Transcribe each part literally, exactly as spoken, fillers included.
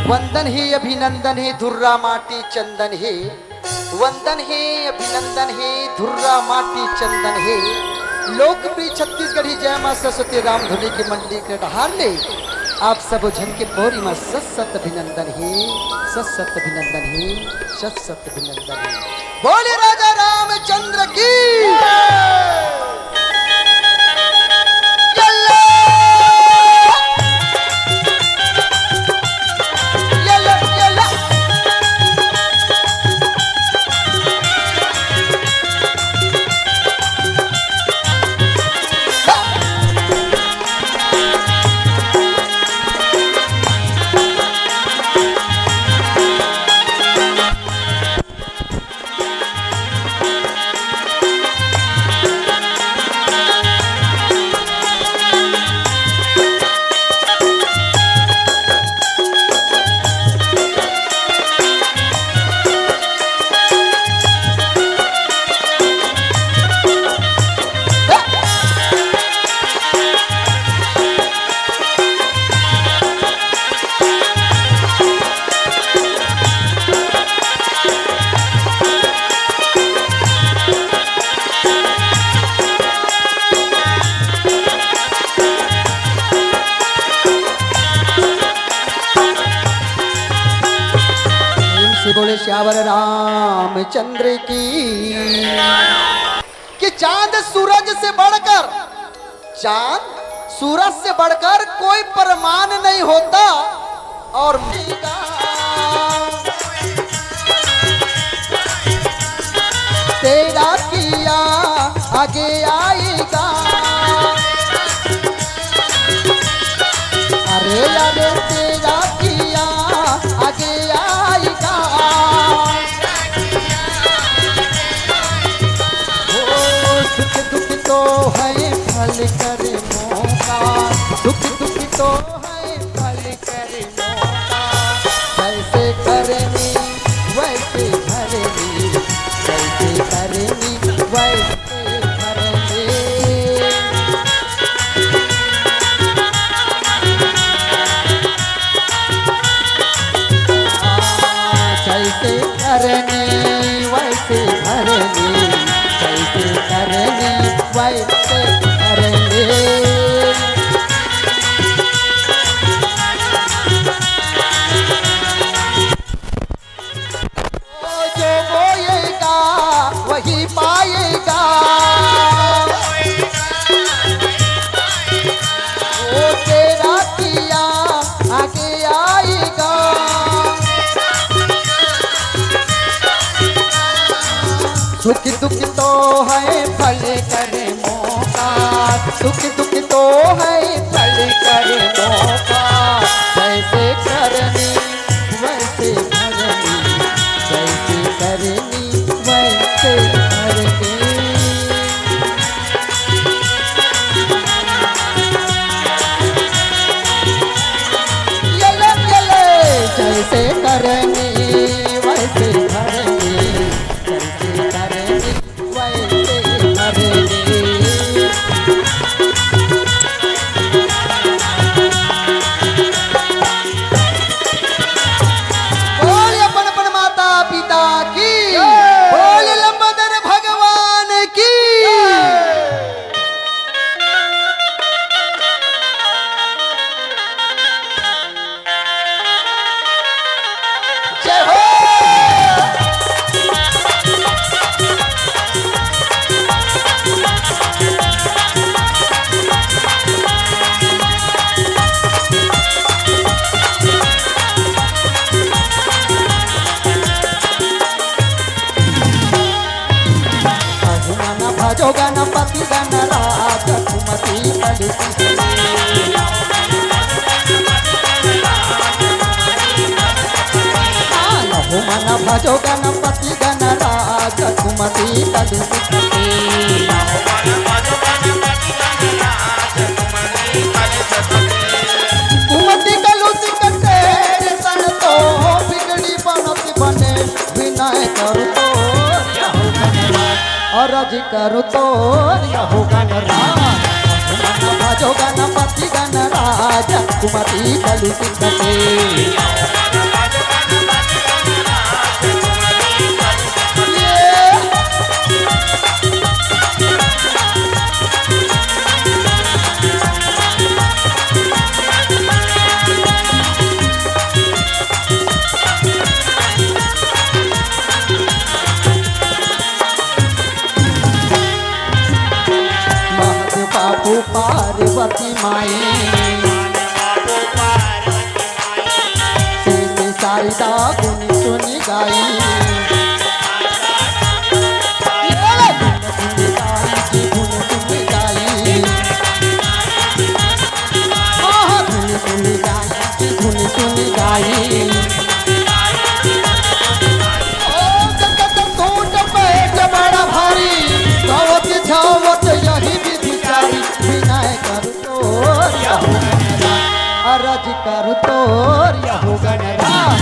वंदन हे, अभिनंदन हे, धुर्रा माटी चंदन हे। वंदन हे, अभिनंदन हे, धुर्रा माटी चंदन हे। लोकप्रिय छत्तीसगढ़ी जय माँ सरस्वती राम धुनी के मंडी के डहार ले आप सबो झन के पौरी मा सत सत अभिनंदन हे, सत सत अभिनंदन हे, सत सत अभिनंदन हे। बोले राजा रामचंद्र की। यल्ला। यल्ला, यल्ला। प्रेम से बोले सियावर रामचंद्र की। कि चांद सूरज से बढ़कर, चांद सूरज से बढ़कर कोई प्रमाण नहीं होता। और तेरा किया आगे आएगा। अरे, अरे, तेरा किया आगे आएगा। ओ, सुख दुख तो है फल कर्मों का, सुख दुख तो है फल कर्मों का। जैसे करनी वैसे भरनी, जैसे करनी वैसे भरनी। जैसे करनी वैसे भरनी, जैसे करनी वैसे भरनी। जो बोएगा वही पाएगा। ओ तेरा किया आगे आएगा। सुख दुख तो है फल कर्मों का, सुख दुख तो है फल कर्मों का। जैसे करनी वैसे भरनी, जैसे करनी वैसे भरनी। ये ले, ये ले। जैसे करनी वैसे भरनी, जैसे करनी वैसे भरनी। बोल अपन अपन माता पिता की। जय। बोल लंबोदर भगवान की। जय। जय हो। भजो गणपति गणराज सुमति कलुषित। लहु मन भजो गणपति गणराज सुमति कलुषित। सुमति कलुषित तेरे सन तो बिगड़ी बनत बने विनय करू तो अरज करू तो यहु गणराज। मन भजो गणपति गणराज सुमति कलुषित ते। पार्वती माई। से से शारदा गुन सुनि गाई। गुन सुनि गाई जी, गुन सुनि गाई। हाँ, हाँ, गुन सुनि गाई जी, गुन सुनि गाई। ओ, जगत सूट पेट बड़ा भारी, गावत झावत यही विधि चारी, विनय करू तोर यहो गणराज, अरज करू तोर यहो गणराज।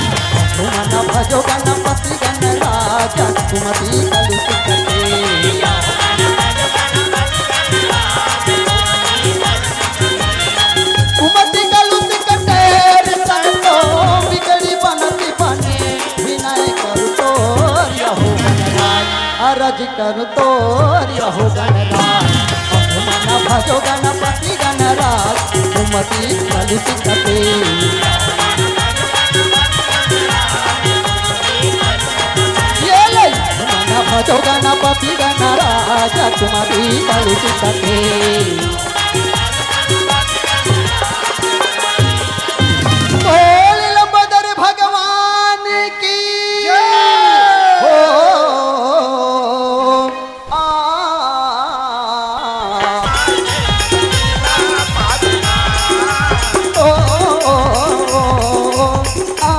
तुमन भजो गणपति गणराज, सुमति कलुष कटे। सुमति कलुष कटे, संतो बिगड़ी बनती बने, विनय करू तोर यहो गणराज, अरज करू तोर यहो गणराज। तुमन भजो गणपति गणराज, सुमति कलुष कटे। ये ले, तुमन भजो गणपति गणराज, सुमति कलुष कटे। बोल लंबोदर भगवान की जय। हो। आ, ओ, ओ, ओ, ओ, आ,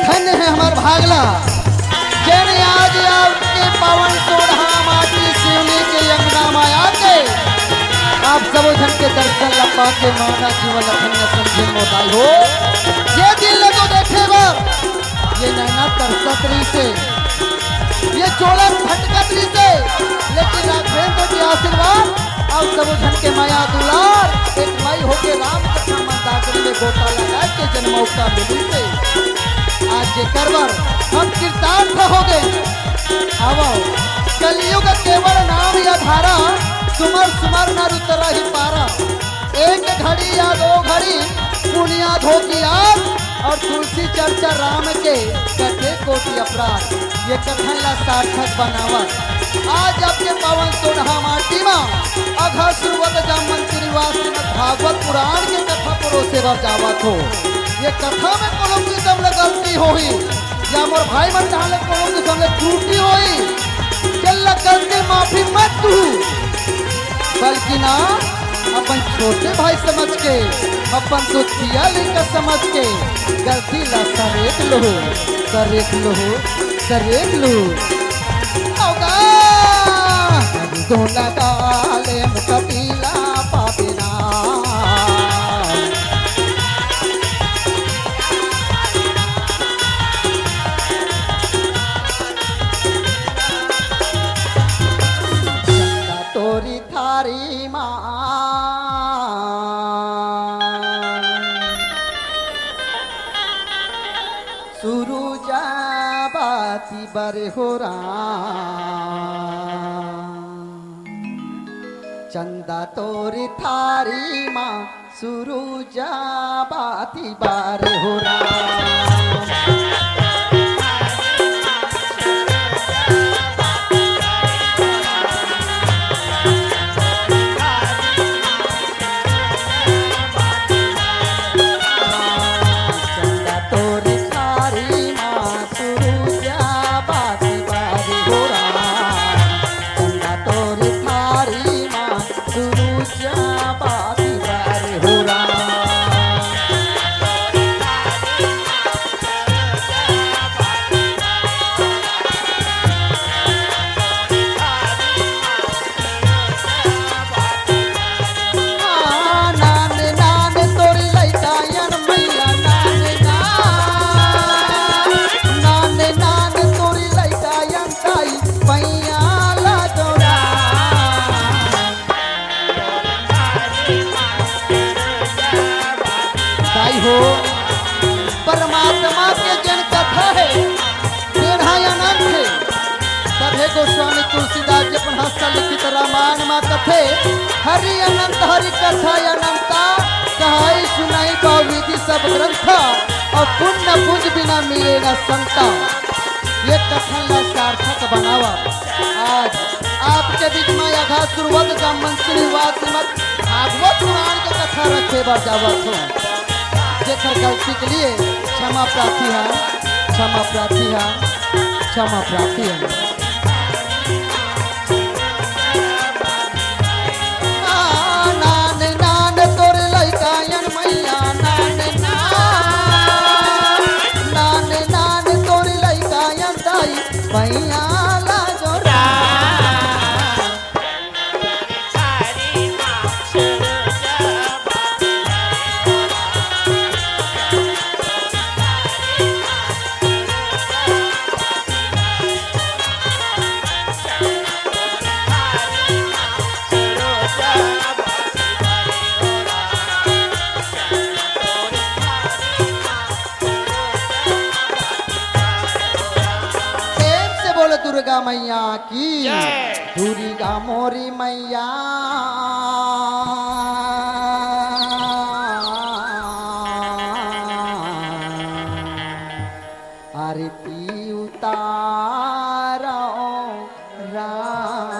धन्य है हमार भागला, जेन आज आपके पावन सोरहा माटी शिवलिंग के अंगना में आके आप सबो झन के दर्शन ला पाके माना जीवन धन्य समझे मोदाई हो। ये दिन ल तो देखे बर, ये नैना तरसत रहिसे, ये चोला भटकत रहिसे, लेकिन राघवेंद्र के आशीर्वाद अउ सबो झन के मया दुलार, एक मई होके राम कथा मंदाकिनी में गोता लगा के जन्म मौका मिलिसे। आज जेकर बर हम कृतार्थ हो गए। आवो, कलयुग केवल नाम या धारा, सुमर सुमर नर उतरहि पारा। एक घड़ी या दो घड़ी पुनिया धोखी आज, अउ तुलसी चर्चा राम के कटे कोटि अपराध। ये कथन ला सार्थक बनावत आज आपके पावन सोनहा माटी मा अघा सुरवत जाम मंत्री निवास श्रीमद् भागवत पुराण के कथा परोसे बर जावत हो। ये कथा में कोनो किसम ले गलती होही या मोर भाई मन कहाँ ले कोनो किसम ले त्रुटि होही, जेन ला गलती माफी मत दू, बल्कि ना अपन छोटे भाई समझ के, अपन दुखिया लइका समझ के गलती ला सरेक लहू, सरेक लहू, सरेक लहू। अवगा, दो लगा ले मुकबीला पापिना। चंदा तोरी थारी मा सुरुजा बाती बरे हो राम। चंदा तोरी थारी मा सुरुजा बाती बरे हो राम। चंदा तोरी थारी मा सुरुजा बाती बरे हो राम। चंदा तोरी थारी मा सुरुजा बाती बरे हो राम। नान नान तोरी लइका अन मैया, नान नान, नान नान तोरी लइका अन ताई पैया ला डोरा। दाई हो, परमात्मा के जेन कथा हे, तेन ह अनंत हे। तभे गोस्वामी तुलसीदास जी अपन हस्त लिखित रामायण मा कथे, हरि अनंत हरि कथा अनंता, कहाई सुनाई बहुविधि सब ग्रंथा, अउ पुण्य पुंज बिना मिले न संता। ये कथन ला सार्थक बनावा। आज आपके बीच में अघासुर वध जामवंत श्री वास श्रीमद् भागवत पुराण के कथा रखे बर जावत हों। जेकर गलती के लिए क्षमा प्रार्थी है, क्षमा प्रार्थी है, क्षमा प्रार्थी है। नान नान तोर लइका अन मैया, नान नान, नान नान तोर लइका अन दाई, मैया ला जोरा। प्रेम से बोलो दुर्गा मैया की। जय। दुर्गा मोरी मैया। आरती उतारो राम।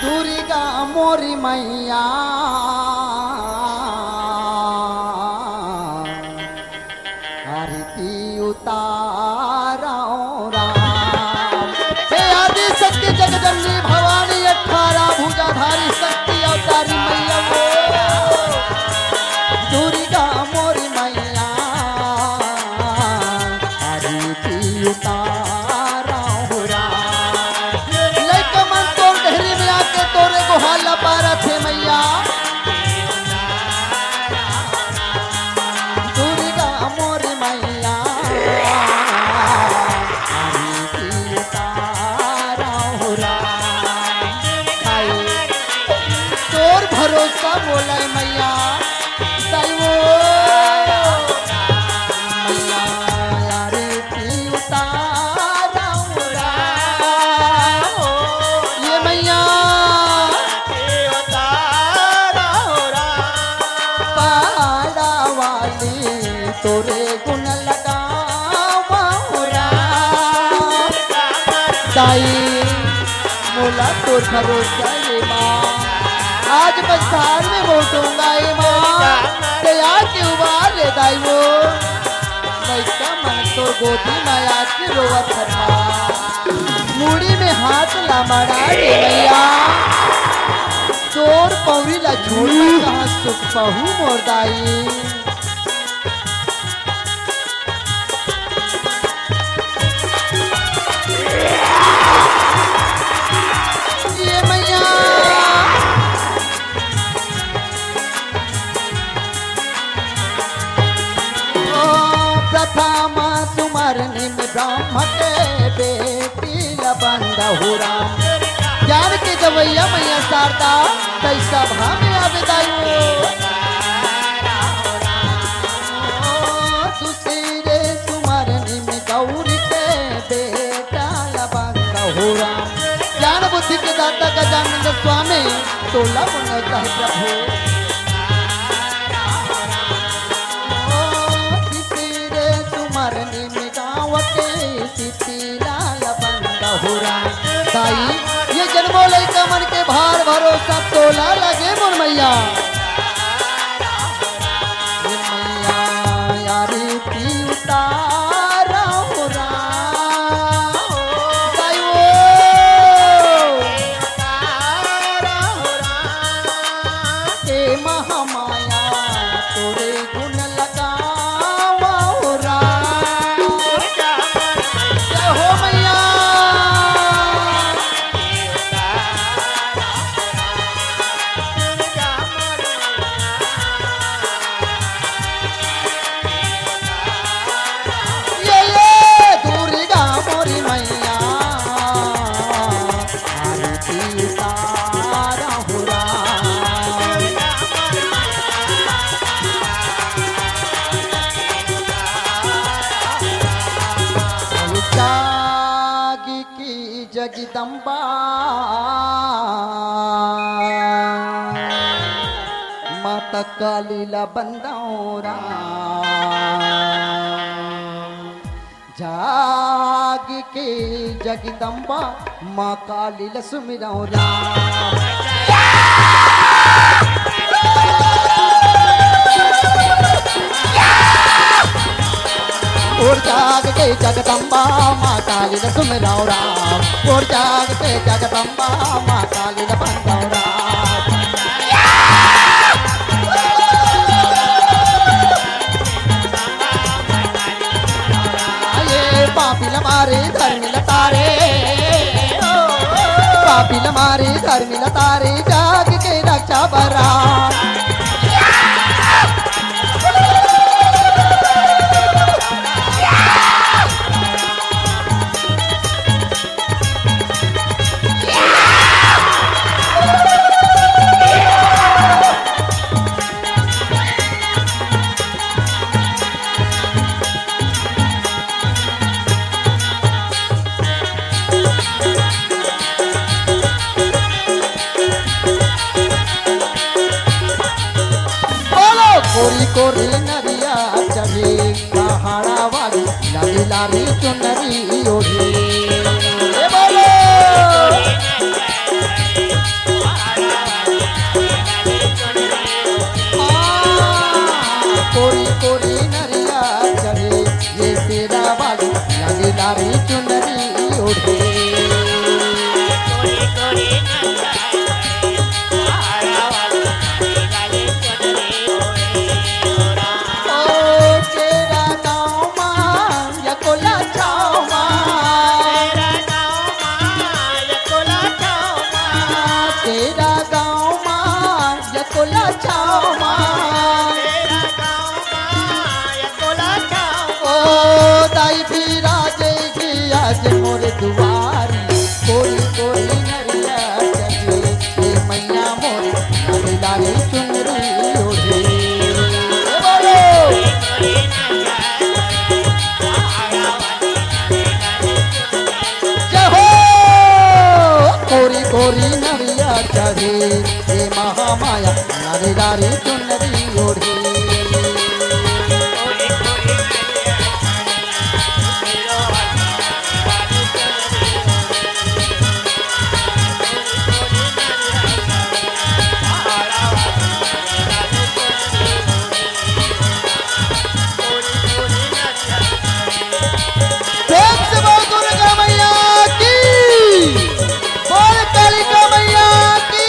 दुर्गा मोरी मैया, आरती उतारो राम। हे आदि शक्ति जगजननी भवानी, अठारह भुजाधारी शक्ति अवतारी मैया वो। दुर्गा मोरी मैया, आरती उतारो राम। लइका मन तोर डेहरी में आके तोरे गोहार ला पारत हे मैया। दुर्गा मोर मैया, आरती उतारो राम। आई तोर भरोसा बोले मैया, दाई वो। मैया आरती उतारो राम। ये मैया पहाड़ा वाली तोरे गुण लगावो राम। दाई मोला तोर भरोसा ये माँ, आज मैं धार में मोटूंगा ये माँ, दया के उबार ले दाई वो। लइका मन तोर गोदी में आके रोवत हर माँ, मुड़ी में हाथ ला मड़ा दे मैया। तोर पौरी ला छोड़ मैं कहाँ सुख पाहूँ मोर दाई। ये मैया। ओ प्रथम सुमरनी में ब्रह्म के बेटी ला बंदहु राम। ज्ञान के गवैया मैया शारदा, तैं सभा में आवे दाई वो। दूसरे सुमरनी में गौरी के बेटा ला बंदहु राम। ज्ञान बुद्धि के दाता गजानंद स्वामी, तोला मन कहे प्रभु। तीसरे सुमरनी में गाँव के सिटी ला बंदहु राम। दाई, ये जनमो लइका मन के भार भरोसा तोला लगे मोर मैया। ये मैया आरती उतारो राम। दाई वो। हे महामाया तोरे गुण लगावो राम। जय हो मैया। जगदम्बा माता काली ला बंदौरा, जाग के जगदम्बा माँ काली ला सुमिरौरा। और जाग के जगदम्बा माँ काली ला सुमिरौरा, और जाग के जगदम्बा माँ काली ला बंदौरा। ये पापी ला मारे धर्मी ला तारे, पापी ला मारे धर्मी ला तारे, जाग के रक्षा बरा। बोलो, कोरी कोरी नरिया चढ़े, पहाड़ा वाली लाली लाली चुनरी ओढ़े। ए बोलो। हाँ, कोरी कोरी नरिया चढ़े, ये शेरा वाली लाली लाली चुनरी ओढ़े। ओ शेरा गाँव मा, या कोला छाँव मा। शेरा गाँव मा, या कोला छाँव मा। ओ दाई फिरा जइगी आज मोर दुआरी, कोरी कोरी नरिया चढ़े, ए मैया मोर लाली लाली चुनरी ओढ़े। ए बोलो। जय हो। कोरी कोरी नरिया चढ़े, ए महामाया लाली लाली चुनरी ओढ़े। प्रेम से बोल दुर्गा मैया की, बोल कालिका मैया की,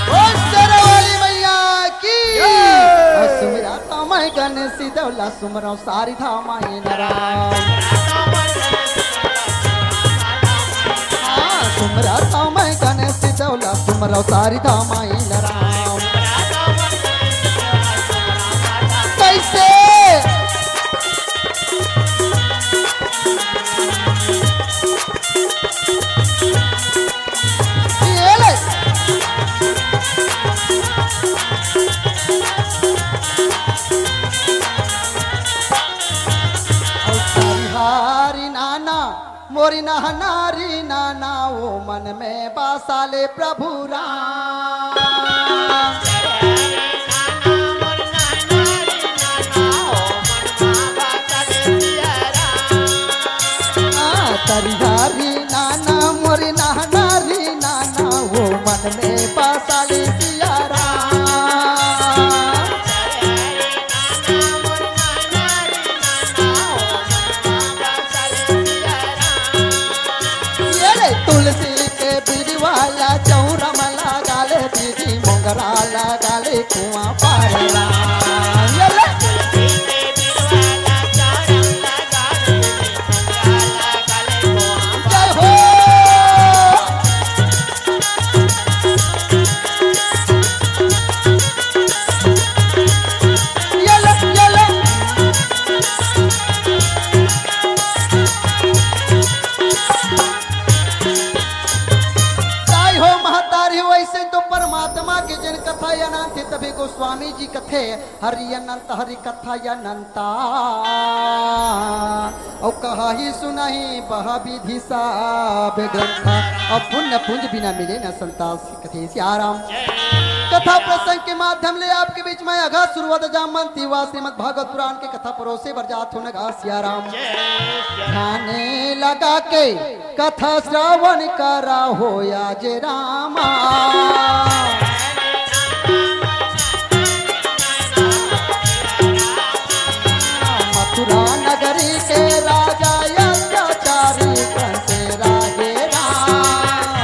बोल शेरा वाली मैया की। सुमिरा तो मैं गणेश दौला सुमरौं सारी धाम आइन राम। हाँ, सुमरौं मैं गणेश दौला सुमरौं सारी धाम आइन राम। कैसे? ये ले। ओ हरि हरि नाना, मोरी नहनारी नाना, ओ मन में बासाले प्रभु राम। आ, तरिहारी नाना, मोरी नहनारी नाना, ओ मन में बासाले सिया राम। ये रे तुलसी के बिरवा ला चौरा म लगा ले दीदी, मोंगरा लगा ले कुआं पार ला। ये ले। जय हो। ये ले, ये ले। जय हो महतारी, वैसे तो परमात्मा के जेन कथा अनंत हे, तभे गोसाई स्वामी जी कथे, हरि अनंत हरि कथा अनंता, अउ कहाही सुनाही बह विधि सब ग्रंथा। अब पुण्य पुंज बिना मिले न संता, कथे सियाराम। कथा प्रसंग के माध्यम ले आपके बीच में अघासुर वध जामवंती व श्रीमद् भागवत पुराण के कथा परोसे बर जात हो न गा सियाराम। ध्याने लगा के कथा श्रवण करा हो आज रामा। मथुरा नगरी के राजा अत्याचारी कंस रागे राम।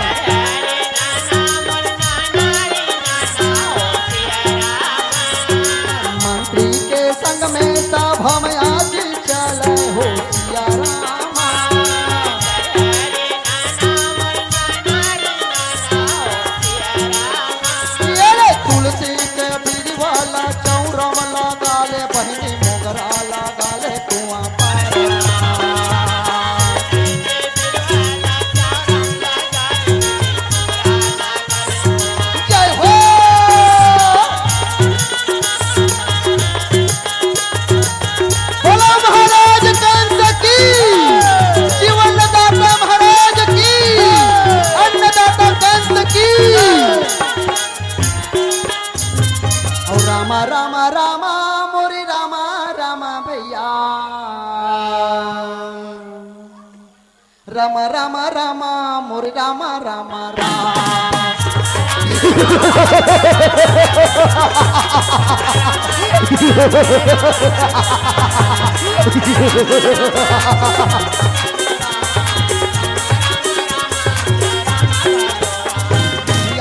मंत्री के संग में सब हम आज चले हो सिया रामा। ये रे तुलसी के बीड़ी वाला चौरम लगा ले, बहिनी मोगरा लगा ले कुआं पर। जय हो। बोला महाराज कंस की, जीवनदाता महाराज की, अन्नदाता कंस की। और रामा रामा रामा मोरे रामा रामा भैया। रामा रामा रामा मोरे रामा रामा रामा।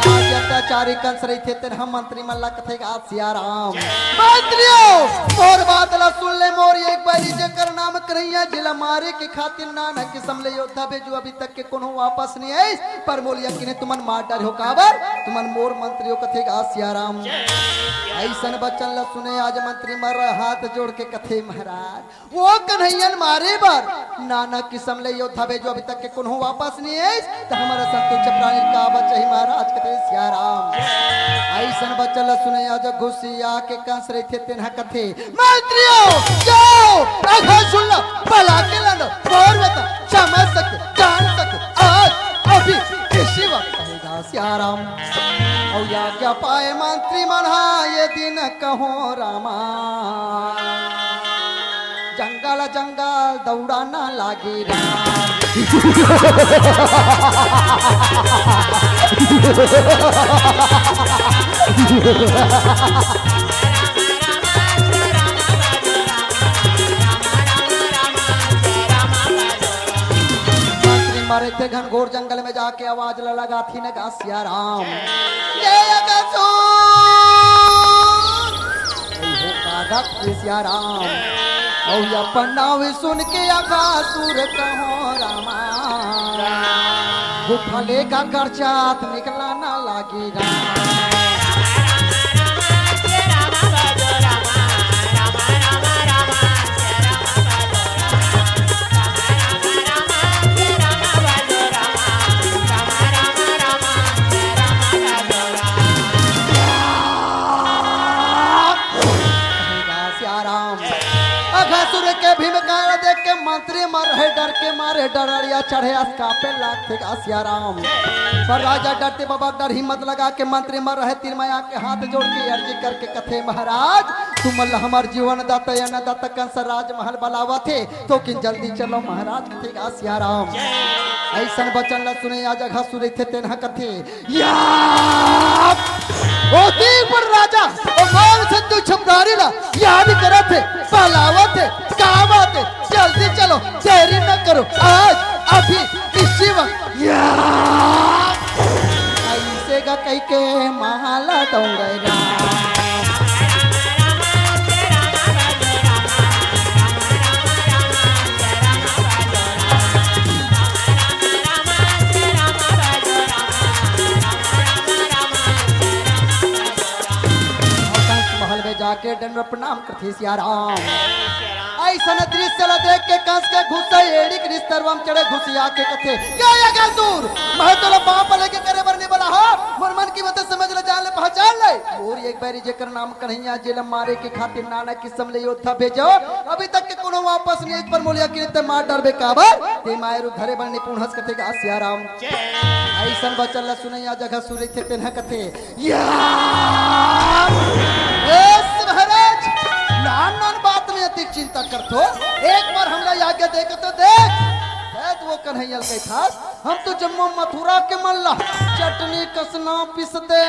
आज अत्याचारी कंस रहिथे, तेन ह मंत्री मन ला कथे गा सियाराम। मंत्रियों, मोर बात ला सुन ले, मोर एक बैरी जेकर नाम कन्हैया, जेला मारे के खातिर नाना किसम ले योद्धा भेजू, अभी तक के कोनो वापस नहीं आइस, पर मोला यकीन हे तुमन मार डारे हो। काबर? तुमन मोर मंत्रियों कथे गा सियाराम। अइसन बचन ला सुने आज मंत्री मन हाथ जोड़ के कथे महाराज, वो कन्हैयन मारे बर नाना किसम ले योद्धा भेजू, अभी तक के कोनो वापस नहीं आइस, त हमर संतु चपरानी का बचही महाराज कथे सियाराम। अइसन बचन ला सुने आज घुसिया के कंस रहिथे तेन ह कथे, मंत्रियों, जाओ, अघासुर ला बला के लानो, मोर बेटा, समझ सके, जान सके, आज, अभी, इसी वक्त कहे गा सियाराम। अउ आज्ञा पाए मंत्री मन हा, ये दिन कहो रामा, जंगल जंगल दौड़ाना लागी राम। मंत्री मरे थे घनघोर जंगल में जाके आवाज ला लगाथी न गा सियाराम। ये अघासुर! अरे हो कागत के सियाराम। अउ अपन नाव सुन के अघासुर कहो रामा। गुफा ले गा करचात निकला ना लागी राम। सियाराम। अघासुर के भीम कांड देख के मंत्री मन रहे डर के मारे, डरड़िया चढ़े अस कांपे लागथे गा सियाराम। पर राजा डरते बबक डर हिम्मत लगा के मंत्री मन रहे तीर मया के हाथ जोड़ के अर्जी करके कथे महाराज, तुमन ला हमर जीवन दाता अन्नदाता कंस राजमहल बलावत हे, तो किन जल्दी चलो महाराज कथे गा सियाराम। अइसन बचन ला सुने आज अघासुर रहिथे तेन ह कथे, या! ओ तीर पर राजा, ओ माल संतु छपरारी ला याद करत हे, बलावत हे, कावत हे, जल्दी चलो, देरी न करो, आज, अभी, इसी वक्त, या! अइसे गा कहि के माला दौंगय गा। महल में जाके दंड प्रणाम करथे सियाराम। अइसन दृश्य ला देख के कंस के गुस्सा एड़ी के रिश्तरवा म चढ़े, घुसिया के कथे, "या, या, अघासुर, मैं तोला पाप लेके करे बर नहीं बला, मोर मन की बात समझ ले, जान ले, पहचान ले। मोर एक बैरी जेकर नाम कन्हैया, जेला मारे के खातिर नाना किस्म ले योद्धा भेजो। अभी तक के कोनो वापस नहीं, एक बार मोलिया के ते मार डारबे काबर। ते माय रूप धरे बर निपुण हस कथे गा सियाराम। अइसन बचन ल सुनइया जगह सुरथे तेन ह कथे, या! ए महाराज, नान नान बात में अतिक चिंता करथो। एक बार हमला आज्ञा दे के तो देख। है तो वो कन्हैया ल कहिथस, हम तो जम्मो मथुरा के मन ला चटनी कस नाम पीस दे,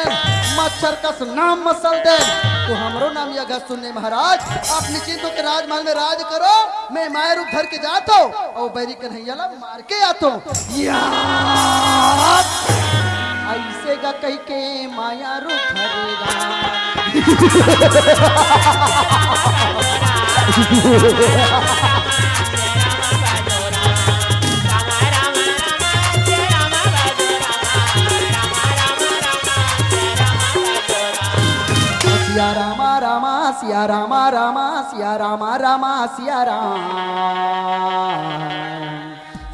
मच्छर कस नाम मसल दे। तो हमरो नाम यह सुनने महाराज, आप निश्चिंत होकर राजमहल में राज करो। मैं माया रूप धर के जात हूँ और बैरी कन्हैया ला मार के आत हूँ। या! ऐसे गा कहि के माया रूप धरेगा। सिया रामा रामा, सिया रामा रामा, सिया रामा रामा, सिया राम।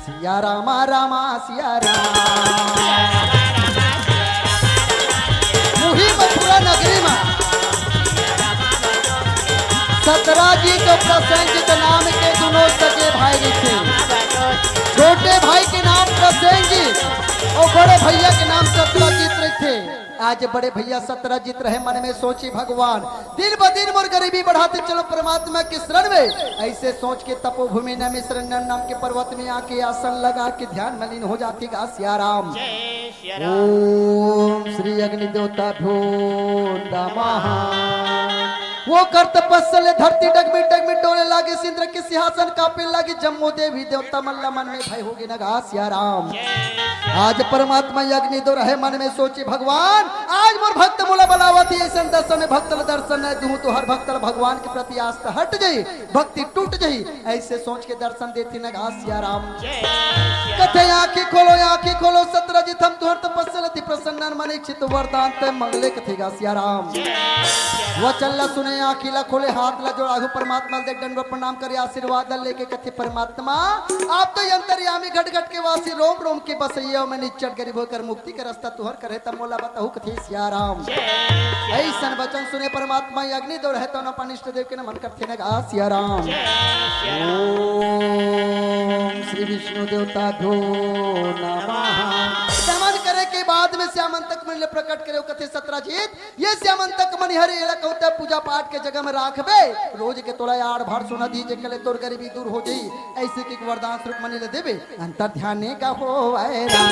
सिया रामा रामा, सिया राम। मुही मथुरा नगरी मा सतराजीत अउ प्रसेनजीत नाम के दुनों सगे भाई रहिथे। छोटे भाई के नाम प्रसेनजीत अउ बड़े भैया के नाम सतराजीत रहिथे। आज बड़े भैया सतराजीत रहे मन में सोची भगवान, दिन ब दिन मोर गरीबी बढ़ाते चलो परमात्मा के शरण में। ऐसे सोच के तपोभूमि नैमिषारण्य नाम के पर्वत में आके आसन लगा के ध्यान में लीन हो जाती गा सिया राम। ओम श्री अग्नि देवता भ्यो नमः। वो कर तपस्या ले धरती डगमी डगमी डोले लागे, इंद्र के सिंहासन कांपे लागे, जम्मो देवी देवता मन ला मन में भय हो गे न गा सिया राम। आज परमात्मा अग्नि देव रहे मन में सोची भगवान, आज मोर भक्त मोला बलावत ही, अइसन दशा में भक्त ल दर्शन नहीं दूं तो हर भक्त ल भगवान के प्रति आस्था हट जाई, भक्ति टूट जाई। ऐसे सोच के दर्शन देती न गा सिया राम। कथे आंखी खोलो, आंखी खोलो सतराजीत, हम तुहर तपस्या लति प्रसन्न मन इच्छित वरदान ते मंगले कथे गा सिया राम। वचन ला सुने, आंखी ला खोले, हाथ ला जोड़ाहू परमात्मा ल देख डंडो प्रणाम करे, आशीर्वाद ला लेके कथे परमात्मा, आप तो अंतर्यामी घट घट के वासी, रोम रोम के बसैया, मैं निच्चट गरीब होकर मुक्ति के रास्ता तुहर करे त मोला बताहू कथे सिया राम। ऐसन वचन सुने परमात्मा अग्नि देव रहे तो अपन इष्ट देव के नमन करथे न गा सिया राम। ओम श्री विष्णु देवता भ्यो नमः। नमन करे के बाद में श्यामंतक मणि ल प्रकट करे कथे सतराजीत, ये श्यामंतक मणि हरे, एला कहूं त पूजा पाठ के जगह में राखबे, रोज के तोला आड़ भाड़ सोना दीजे कले तोर गरीबी दूर हो जाई। ऐसे के वरदान स्वरूप मणि ल देबे, अंतर ध्यान ने का हो राम।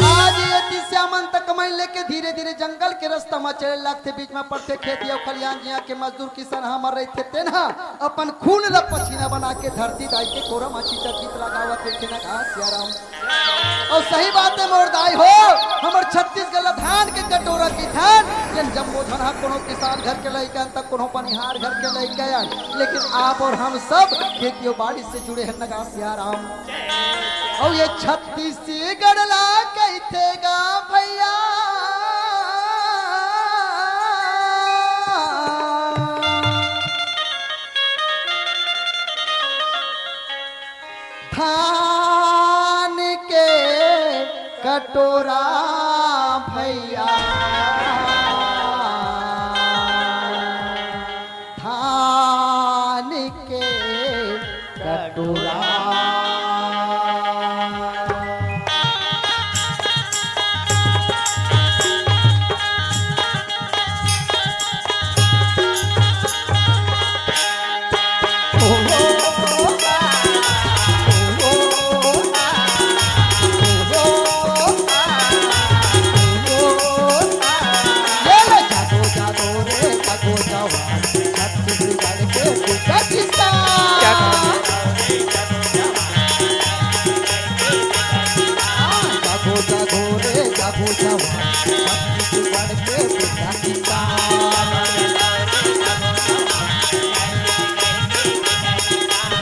आज ये श्यामंतक मणि लेके धीरे धीरे जंगल के रास्ता म चले लगथे, बीच म पड़थे खेती अउ खलिहान, जिहां के मजदूर किसान हमर रहिथे, तेन ह अपन खून ल पसीना बना के धरती दाई के कोरा म चीचा गीत लगावत देखे न गा सिया राम। अउ सही बात हे मोर दाई हो, हमर छत्तीसगढ़ ल धान के कटोरा की धान, जेन जम्मो झन ह कोनो किसान घर के लइका अन, त कोनो बनिहार घर के लइका अन, लेकिन आप अउ हम सब खेती अउ बाड़ी से जुड़े हन न गा सिया राम। अउ ये छत्तीसगढ़ ला कहिथे गा भैया, धान के कटोरा भैया, धान के कटोरा।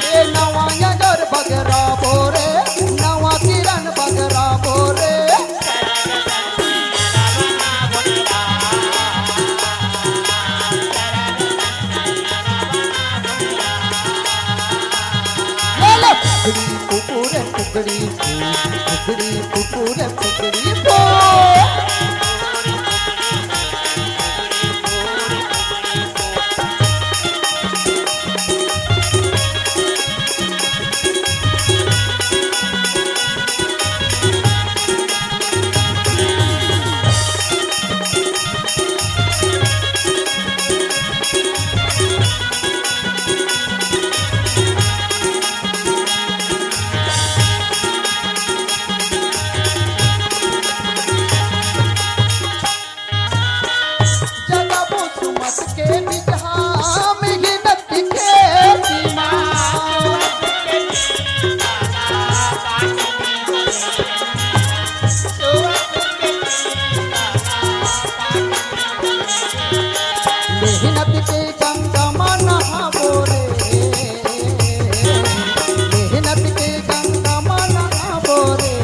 ए नवा यादर बगरा बोरे, नवा किरण बगरा बोरे। मेहनत के गंगा मा नहाबो रे, मेहनत के गंगा मा नहाबो रे।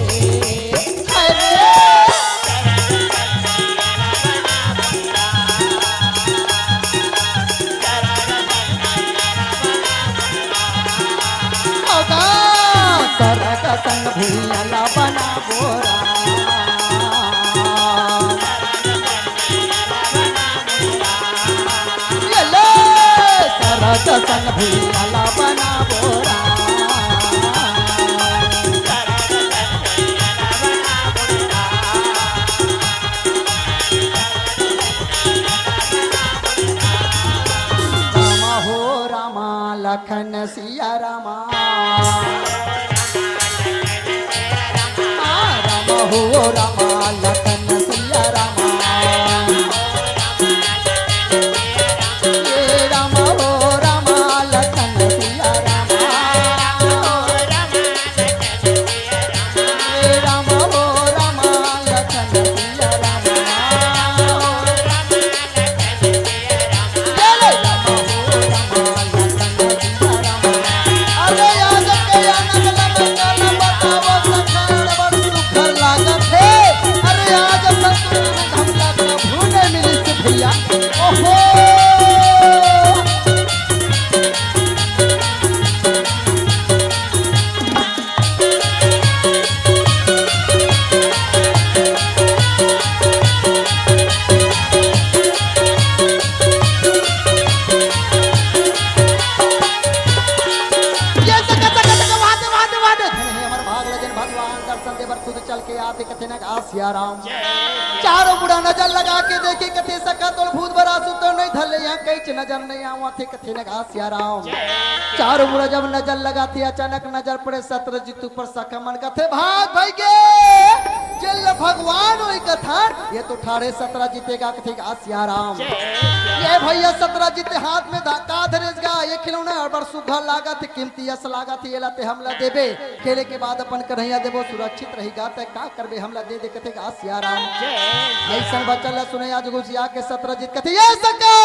अरे होगा सरग संग भुइयां ला बनाबो राम। ये ले, सरग संग भुइयां ला बनाबो राम। रामा हो रामा, लखन सिया रामा। आ, रामा हो रामा, लखन सिया रामा। ये रामा हो रामा, लखन सिया रामा। हे राम हो राम, लखन सिया राम। हे राम हो राम, लखन सिया राम। अरे आज के आनंद लगा, बताओ सखा, बड़ सुघर लागत हे। अरे आज सतगुरु हमला प्रभु ने मिली से भैया। ओहो। ये सका, सका, सका, वाह दे, वाह दे, वाह दे। धन हे हमर भाग ल जेन भगवान दर्शन दे बर खुद चल के आथे कथे न गा सिया राम। चारों मुड़ा नजर लगा के देखे कथे सका तोर भूत बरासु तो नहीं धले यहाँ कईच नजर नहीं आवत हे कथे न गा सिया राम। चारों मुड़ा जब नजर लगाथे अचानक नजर पड़े सत्रजीत ऊपर सखा मन कथे भाग भाई के जेल भगवान होई कथन ये तो ठाढ़े सत्रजीत गा कथे गा सिया राम। ये भैया सत्रजीत हाथ में धा-, का धरेस गा ये खिलौना अब्बड़ सुघर लागत हे, कीमती अस लागत हे, एला ते हमला देबे। खेले के बाद अपन कन्हैया देबो सुरक्षित रही गा, ते का करबे हमला दे दे कथे गा सिया राम। अइसन बचन ल सुने आज गुसिया के सत्रजीत कथे, ये सखो,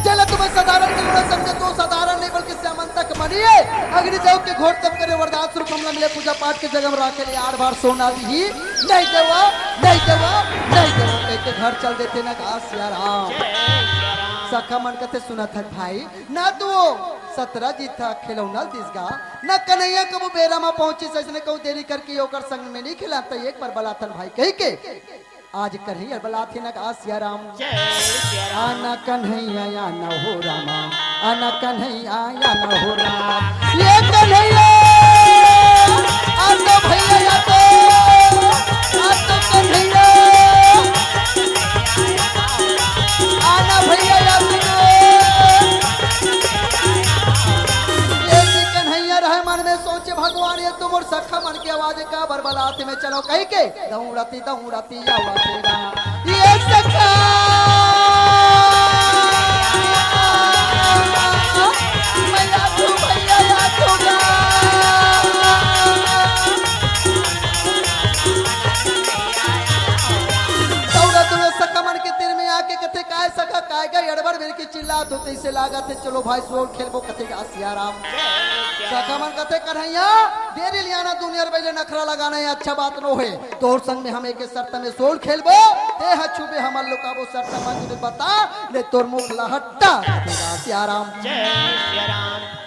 जेला तुमन साधारण खिलौना समझे तो साधारण नहीं बल्कि श्यामंतक मनी हे। अग्नि देव के घोर तप करे वरदान स्वरूप हमला मिले, पूजा पाठ के जगह में राखे ले आठ भार सोना दिही, नहीं देवो, नहीं देवो, नहीं देवो, कह के घर चल देथे न गा सिया राम। सखा मन कथे सुनत हस भाई, ना तो सत्रजीत ह खिलौना दिस गा, ना कन्हैया कभू बेरा म पहुंचिस, अइसने कहूं देरी करके ओकर संग में नहीं खेला, त एक बार बलाथन भाई कहि के आज कन्हैया बलाथे न गा सिया राम। आना कन्हैया आना हो रामा, आना कन्हैया आना हो रामा। ये कन्हैया, आ तो भैया, आ तो, आ तो कन्हैया, आना भैया, आ तो। ये जी कन्हैया रहे मन में सोचे, भगवान ये तो मोर सखा मन के आवाज का बर बलाथे में चलो कहि के दौड़ती दौड़ती आवत हे गा। ये सखा। मैं आ तो भैया आ तो गा। दौड़त दौड़त सखा मन के तीर में आके कथे काय सखा काय गा अड़बड़ मिल के चिल्लात हो तइसे लागत हे चलो भाई सोल खेलबो कथे गा सिया राम। सखा मन कथे कन्हैया, देरी लियाना दुनिया रे पहले नखरा लगाना ये अच्छा बात नो हे। तोर संग में हम एक शर्त में सोल खेलबो, ते ह छुबे हमर लुकाबो शर्त मंजूर बता, ले तोर मुख ला हट्टा। कथे गा सिया राम।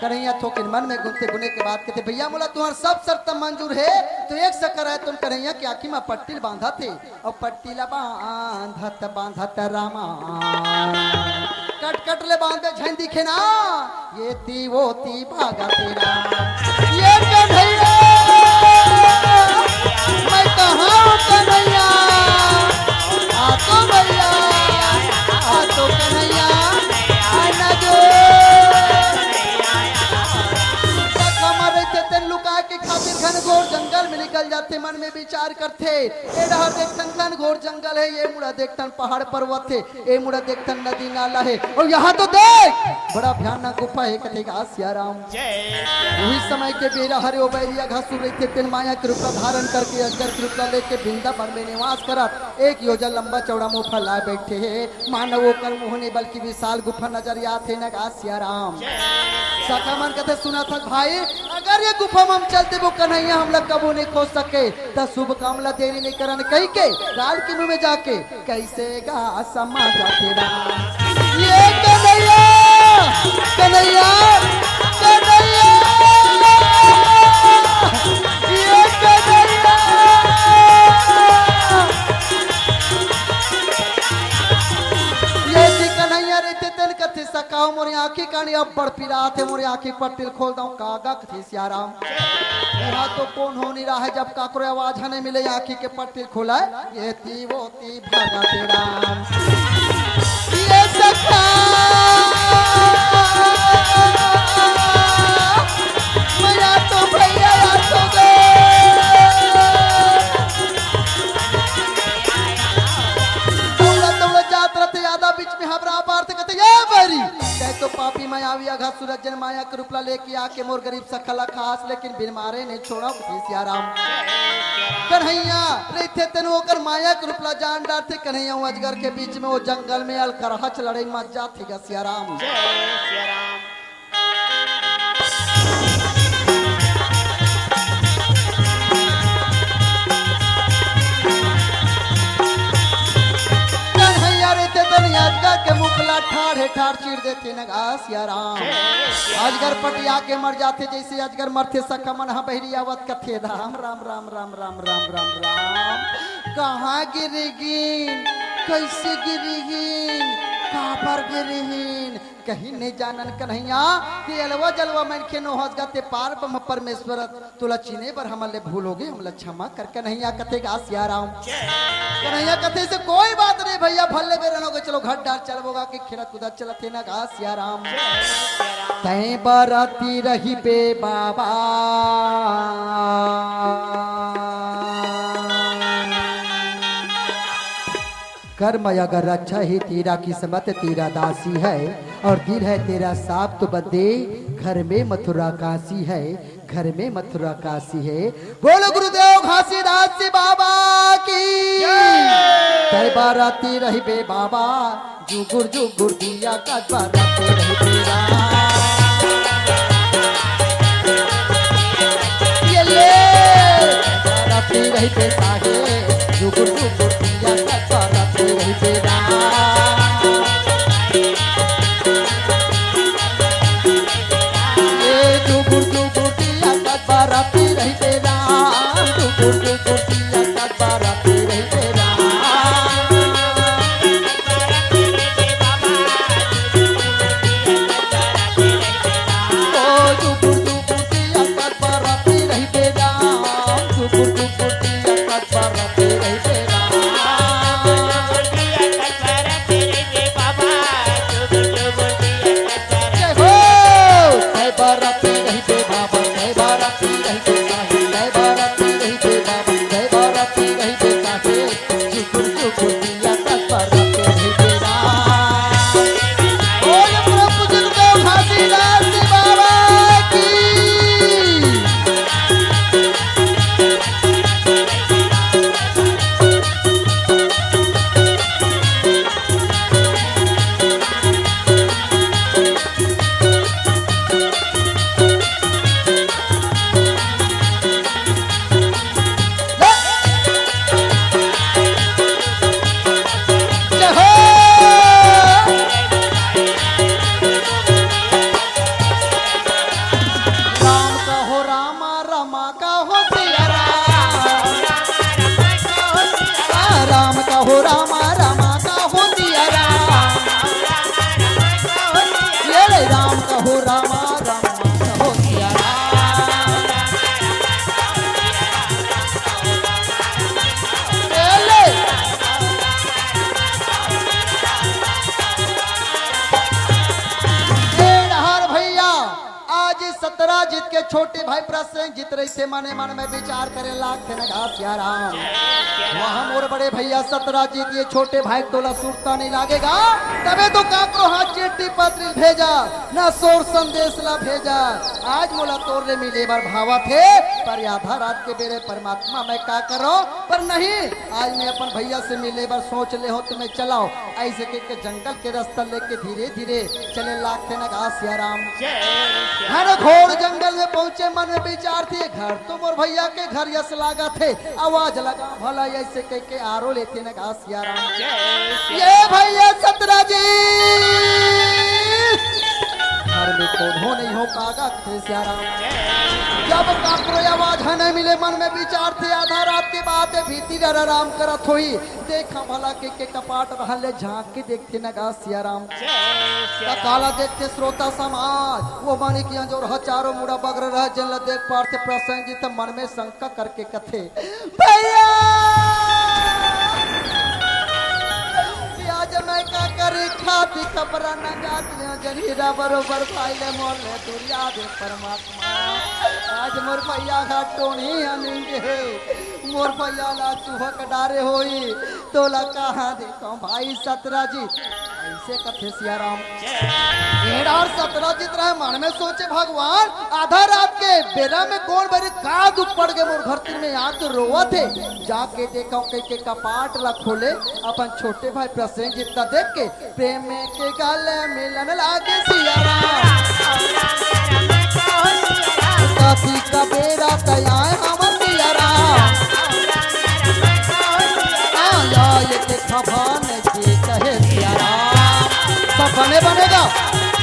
कन्हैया थोकिन मन में गुनते गुने के बाद कथे भैया मोला तुहर सब शर्त मंजूर हे, तो एक सखा रहे तुम कन्हैया के आँखी में पट्टी ल बांधत हे। अउ पट्टी ला बांधत बांधत रामा कट कट ले बांधे झन दिखे ना, ये ती वो ती भागत राम। ये कन्हैया, मैं कहाँ हूँ कन्हैया? आ तो भैया, आ तो कन्हैया, आना जो। सखा मन रहिथे तेन लुका के खातिर घनघोर जंगल में निकल जात ते मन में विचार करथे, ए डहर देखथन घनघोर जंगल हे, ए मुड़ा देखथन पहाड़ पर्वत हे, ए मुड़ा देखथन नदी नाला हे, अउ यहाँ तो देख, बड़ा भयानक गुफा हे, कथे गा सियाराम। उही समय के बेरा हरे, ओ बैरिया घासुर रहिथे, तेन माया के रूप ला धारण करके, अजगर के रूप ला लेके वृंदावन में निवास करत, एक योजन लंबा चौड़ा मुंह फैलाए बैठे हे। मानव ओकर मुंह नहीं, बल्कि विशाल गुफा नजर आत हे न गा सियाराम। सखा मन कथे, सुनत हस भाई, अगर ये गुफा में हम चल देबो कन्हैया, हमला कबो नहीं खोज सके, त शुभ काम ला देरी नहीं करन कहि के गाल के मुंह में जाके, कैसे गा समा जाते राम। ये कन्हैया, कन्हैया, कन्हैया, ये कन्हैया। ये जी कन्हैया रहिथे तेन कथे, सखा हो मोर आँखी कानी अब्बड़ पिरात हे, मोर आँखी पट्टिल खोल दव, का गा कथे सियाराम। यहाँ तो कोन हो नहीं रहा है, जब काकरो आवाज हने मिले, आँखी के पट्टिल खोला, ये ती वो ती भागा तेरा। ये सखा, मैं आ तो भैया आ तो गए। दौड़ा दौड़ा जात रहते, यादा बीच में हमरा बार थे कहते, ये बरी, तै तो पापी मैं आवी अघा सूरज जन माया के रूप ला लेके आके मोर गरीब सखा ला खास, लेकिन बिन मारे नहीं छोड़ा कथे सियाराम। कन्हैया रहिथे तेन ओकर माया के रूप ला जान डारथे। कन्हैया वो अजगर के बीच में वो जंगल में अलकरहच लड़े मच जाथे गा सियाराम। कन्हैया रहिथे तेन अजगर के मुख ला ठाढ़े ठाढ़ चीर देथे न गा सियाराम। अजगर पटिया के मर जाथे, जैसे अजगर मरथे सखा मन ह बहिरी आवत कथे, राम राम राम राम राम राम राम राम। कहाँ गिरिगिन, कैसे गिरिगिन, काबर गिरिगिन, कहीं नहीं जानन कन्हैया। ते अलवा जलवा मनखे नो हस गा, ते पार ब्रह्म परमेश्वर, तोला चिने बर हमन ले भूल होगे, हमला क्षमा कर कन्हैया कथे गा सियाराम। कन्हैया कथे से कोई बात नहीं भैया, भल्ले बेरन होगे, चलो घर डार चलबो गा कि खेलत कूदत चलत हे ना गा सियाराम। तैं बरती रहिबे बाबा, कर्म अगर अच्छा ही तेरा किस्मत तेरा दासी है, और दिल है तेरा साफ तो बंदे घर में मथुरा काशी है, घर में मथुरा काशी है। बोलो गुरुदेव घासीदास जी बाबा की। जय। तय बाराती रहिबे बाबा, जुगुर जुगुर दिया का बाराती रहिबे राम। ये ले। बाराती रहिबे साहे, जुगुर जुगुर दिया का बाराती रहिबे राम। ये जुगुर जुगुर दिया का बाराती रहिबे राम, जुगुर जुगुर दिया का बाराती रहिबे राम। ओ जुगुर जुगुर दिया का बाराती रहिबे राम, जुगुर जुगुर दिया का बाराती रहिबे राम। जय हो। जय बाराती रहिबे बाबा, जय बाराती रहिबे साहेब, जय बाराती रहिबे बाबा, जय बाराती रहिबे साहेब। जुगुर जुगुर दिया का बाराती रहिबे राम। बोल प्रभु जगदेव घासीदास जी बाबा की। राम कहो रामा, रामा कहो सिया राम। आ, राम कहो रामा, रामा कहो सिया राम। ये ले राम कहो रामा, रामा कहो सिया राम। ये ले। ए डहार भैया, आज इस सतराजीत के छोटे भाई प्रसेनजीत रहिथे, मने मन में विचार करे लागथे न गा सियाराम। वहाँ मोर बड़े भैया सतराजीत, ये छोटे भाई के तोला सुरता नहीं लागेगा, तबे तो काकरो हाथ चिट्ठी पत्री भेजा, ना सोर संदेश ला भेजा। आज मोला तोर ले मिले बर भावत हे, पर आधा रात के बेरे परमात्मा मैं का करो, पर नहीं, आज मैं अपन भैया से मिले बर सोच ले हो, तुम्हें चलाओ। ऐसे कह के जंगल के रास्ता लेके धीरे धीरे चले लागथे न गा सियाराम। घन घोर जंगल में पहुंचे, मन में विचार थे, घर तो मोर भैया के घर यस लागत हे, आवाज लगा भला, ऐसे कह के आरो लेथे न गा सियाराम। ये भैया सतराजीत, घर में कोनो नहीं हो कागा थे सियाराम। जब काकरो आवाज ह नहीं मिले, मन में विचार थे, आधा रात के बात हे, भीती डर आराम करत होही। देखा भला के, के कपाट रहल ले झांक के देखथे न गा सियाराम। त काला देखथे श्रोता समाज, वो मानिक अंजोर ह चारों मुड़ा बगर रह, जेन ल देख पारथे प्रसेनजीत, मन में शंका करके कथे, भैया, आज मैं का करी, खाती खपरा न जात ले, जन हीरा बरोबर भाई ले मोर ले दुरिया दे परमात्मा। आज मोर भैया का टोनी हमिंग हे, मोर भैया ला चुहक डारे होई, तोला कहाँ देखो भाई सतराजीत। ऐसे कथे सियाराम। एड़ा और सतराजीत रहे मन में सोचे, भगवान, आधा रात के बेरा में कौन बरी का दुख पड़ गए मोर घर तीर में, यहाँ तो रोवत हे। जाके देखो कह के कपाट ला खोले, अपन छोटे भाई प्रसेनजीत ला देख के प्रेम के गले मिलन लागे सियाराम। कथी का बेरा तैयार हम सियाराम। आया ये के खबान के कहे सियाराम। सब बने बनेगा।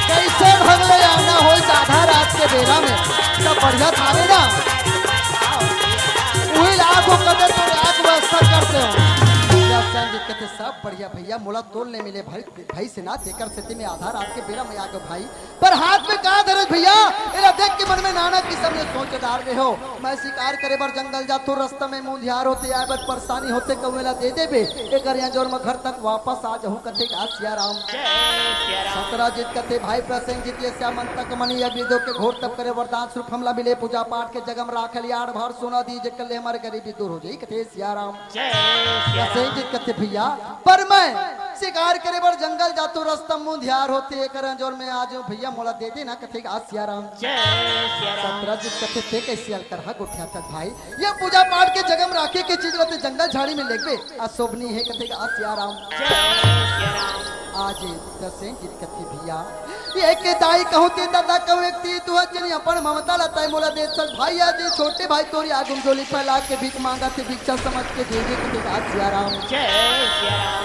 कैसे भगले आना होई आधा रात के बेरा में। सब बढ़िया थारे ना। वही लाख हो कदे तो लाख व्यवस्था करते हो। या संग कथे सब बढ़िया भैया, मोला तोल नहीं मिले भाई, भाई से ना, तेकर सेती में आधा रात के बेरा में आ गयो भाई। पर हाथ में का धरे भैया, एला देख के मन में नाना किस्म ले सोच डार दे हो। मैं शिकार करे बर जंगल जाथो, रास्ता में मुंधियार होथे, आए बर परेशानी होथे, कहूँ एला दे देबे, एकर यहाँ जोर में घर तक वापस आ जाहूँ, कथे का सियाराम। सतराजीत कथे, भाई प्रसेनजीत, ये श्याम अंतक मणि अग्निदेव के घोर तप करे वरदान स्वरूप हमला मिले, पूजा पाठ के जगह में राखे ले आड़ भार सोना दी, जेकर ले हमारे गरीबी दूर हो जाई, कथे सियाराम। प्रसेनजीत कथे, भैया, पर मैं शिकार करे बर जंगल जातो, रास्ता मुंधियार होथे, एकर अंजोर में आ जाऊं भैया, मोला दे देना, कथे का सियाराम। सतराजीत कथे, ते कैसे अलकर हा गोठिया तक भाई, ये पूजा पाठ के जगह में राखे के चीज रहते, जंगल झाड़ी में लेगबे, अशोभनीय है, कथे का सियाराम। आज प्रसेनजीत कथे, भैया, ये के दाई कहूँ ते दादा कहूँ, एक ती तू जनी अपन ममता लताई मोला दे सक भाई, आज ये छोटे भाई तोरी आगुम झोली फैला के भीख मांगा थे, भिक्षा समझ के दे दे, कथे का सियाराम।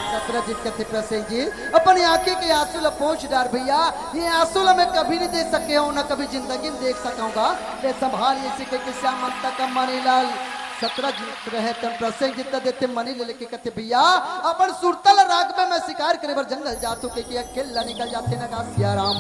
सतराजीत कथे, प्रसेनजीत, अपन आंखें के आंसू ला पोंछ डार भैया, ये आंसू ला मैं कभी नहीं दे सके हूँ, ना कभी जिंदगी में देख सकूंगा। ले संभाल ये सिखे के श्याम अंतक मणिलाल। सतराजीत रहे तन प्रसेनजीत देथे मणि ले लेके कथे, भैया, अपन सुरता ला राख बे, मैं शिकार करे बर जंगल जाथो, कह के अकेला निकल जाथे न गा सियाराम।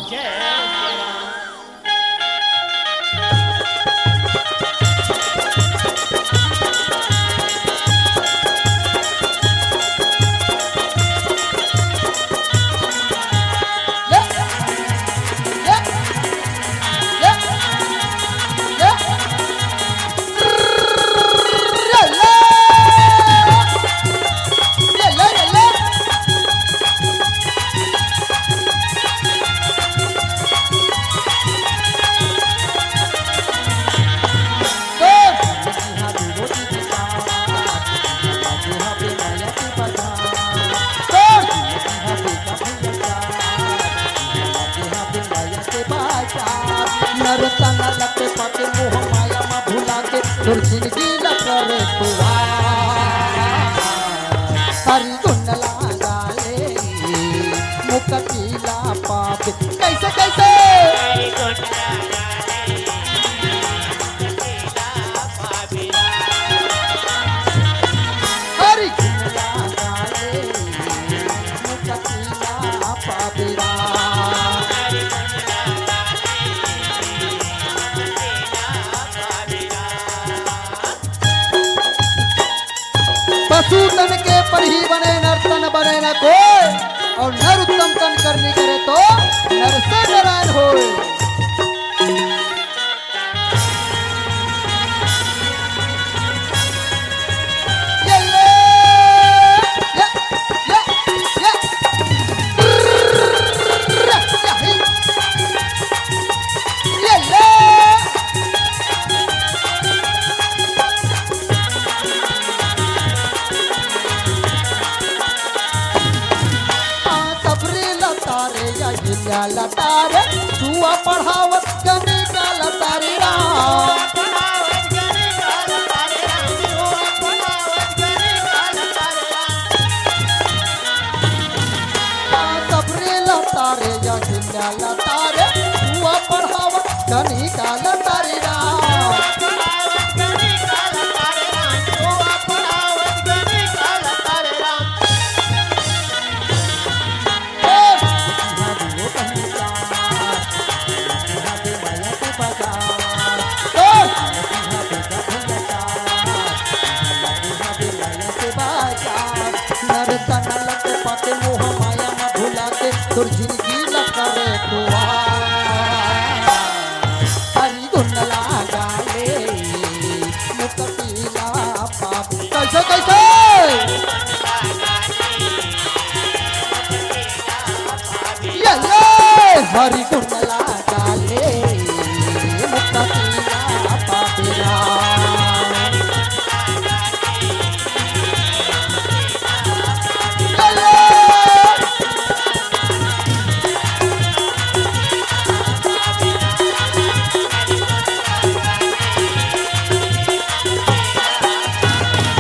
नर तन लत पके मोह माया मा भुला के तोर जिंदगी ल करे खुआ। हरि गुण लागा ले मुक्ति ला पावे। कैसे, कैसे? हरि गुण लागा ले मुक्ति ला पावे। पशु तन के परही बने, नर तन बने न कोय, और नर उत्तम तन करनी करे तो नर से नारायण होय। तारे, छुआ पढ़ावत कनिका लतारे राम। सबरे लतारे, या झिल्ला लतारे, छुआ पढ़ावत कनिका लतारे राम। नर तन लत पाके मोह माया म भुला के तोर जिंदगी ल करे खुआ। हरि गुण लगा ले मुक्ति ला पाप। कैसे, कैसे? ये, ये, हरि गुण लगा ले, मुक्ति ला पाप ला। ये, ये।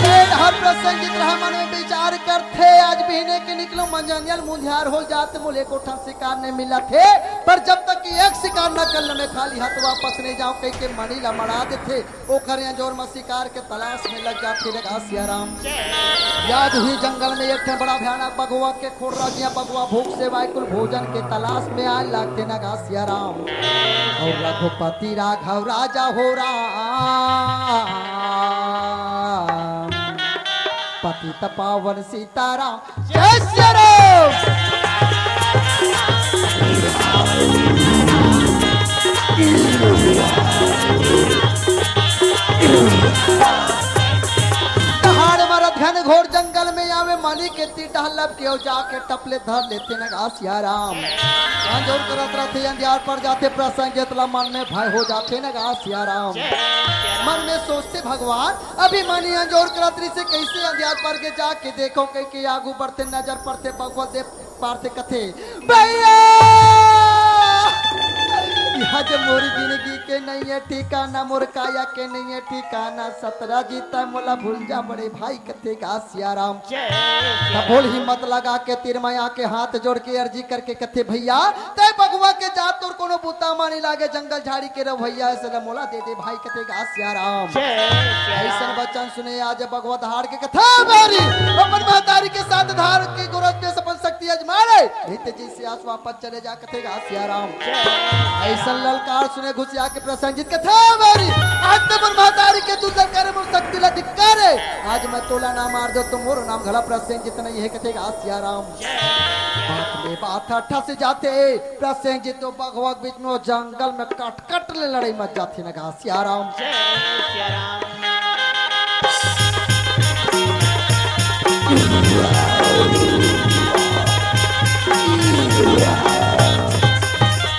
ए, हर प्रसंग की तरह मन में विचार करथे, आज बिहने के निकलो मंझंदिया ल मुंधियार हो जात, मोले एको ठन शिकार नहीं मिलत हे, पर जब तक कि एक शिकार न कर ले, मैं खाली हाथ वापस नहीं जाऊं, कहि के मणि ला मड़ा देथे। ओकर अंजोर म शिकार के तलाश में लग जाथे रे गा सिया राम। याद ही जंगल में एक ठन बड़ा भयानक बघवा के खोर रह गया। बघवा भूख से वायकुल भोजन के तलाश में आए लागथे न गा सिया राम। और रघुपति राघव राजा हो राम, पतित पावन सीताराम। जय सिया राम। पहाड़ मरत घनघोर जंगल में आवे, मणि के तीर डहर लपके अउ जाके टपले धर लेथे न गा सिया राम। अंजोर करत रथे, अंधियार पड़ जाथे, प्रसंग जितला मन में भय हो जाथे न गा सिया राम। मन में सोचथे, भगवान, अभी मणि अंजोर करत रहिसे, कैसे अंधियार पड़ के जाके देखो, कहि के आगू बढ़थे, नजर पड़थे, बघवा देख पारथे, कथे, भैया, इहाँ जे मोर जिंदगी के नहीं है ठिकाना, मोर काया के नहीं है ठिकाना, सतरा जीता मोला भूल जा बड़े भाई, कथे गा सिया राम। तब बोल हिम्मत लगा के तीर माया के हाथ जोड़ के अर्जी करके कथे, भैया, तै बघवा के जात तोर कोनो बुता म नइ लागे, जंगल झाड़ी के रवैया, ऐसे ल मोला दे दे भाई, कथे गा सिया राम। जय सिया राम। अइसन वचन सुने आज बघवा दहाड़ के कथे, बारी अपन महतारी के साथ धार के गोरस में अपन शक्ति आजमा ले, नहीं ते जैसे आस वापस चले जा, कथे गा सिया राम। जय। अइसन ललकार सुने घुसिया के प्रसंग जीत कथे, बारी आज तो मोर महतारी के तू ललकारे, मोर शक्ति ला धिक्कारे, आज मैं तोला ना मार दो तो मोर नाम घला प्रसंग जीत नहीं है, कथे गा सिया राम। बात में बात ह ठस जाथे, प्रसंग जी तो बघवा के बीच में वो जंगल में कट कट ले लड़ई मच जाथे न गा सिया राम। जय सिया राम।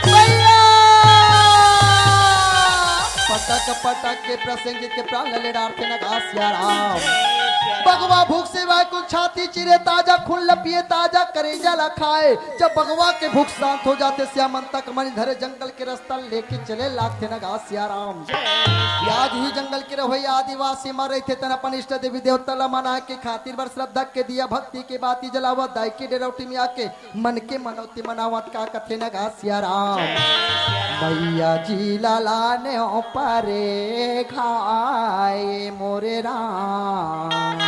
भैया! पटक पटक के प्रसंग जी के प्राण ले डारथे न गा सिया राम। बघवा भूख से वायकुल छाती चिरे ताजा, खून ल पिए ताजा, करेजा ला खाए। जब बघवा के भूख शांत हो जाथे, सिया मन तक मणि धरे जंगल के रास्ता लेके चले लागथे न गा सिया राम। याद ही जंगल के रवैया आदिवासी मन रहिथे, तन अपन इष्ट देवी देवता ला मनाए के खातिर बर श्रद्धा के दिया भक्ति के बाती जलावत, दाई के डेरौटी में आके मन के मनौती मनावत का कथे न गा सिया राम। मैया जी ला लाने परे घाय मोरे राम,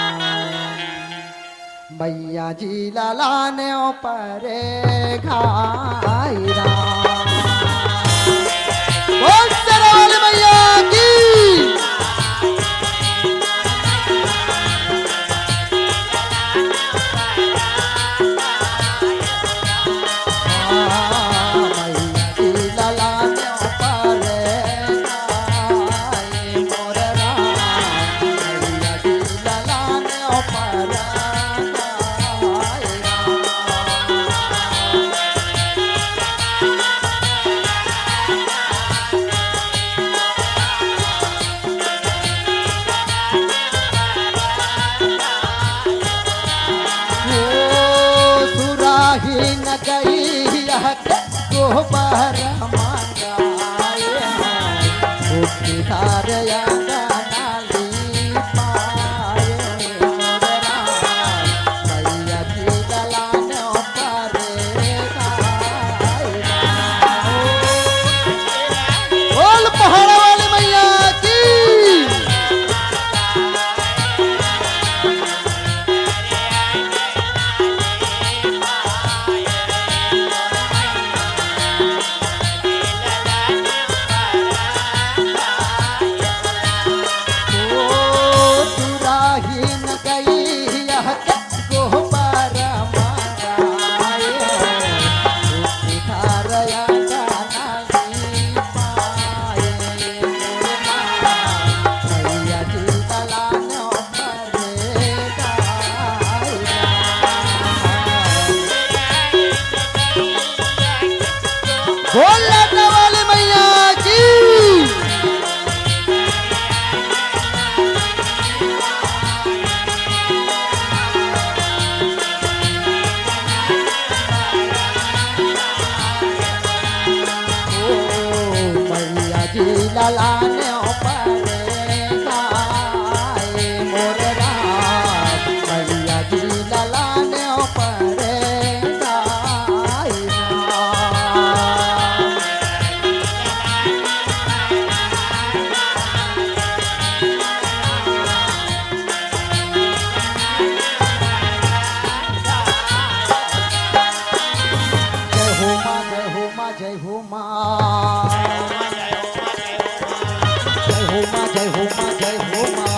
मैया जी ला लाने परे घाय राम। बोल शेरा वाली मैया की। बोल पहाड़ा वाली मैया की। बोल लाटा वाली मैया की। ओ मैया जी ललाने परे गाए मोर राम, मैया जी ललाने परे गाए। जय हो माँ, जय हो माँ, जय हो माँ। जय हो माँ, जय हो माँ, जय हो माँ।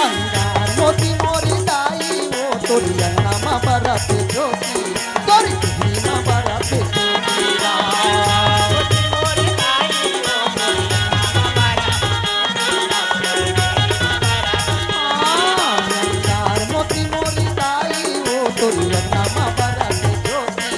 अंगार मोती मोरी दाई, ओ तोरी अंगना मा बरत ज्योति, तोरी अंगना मा बरत ज्योति। अंगार मोती मोरी दाई, ओ तोरी अंगना मा बरत ज्योति।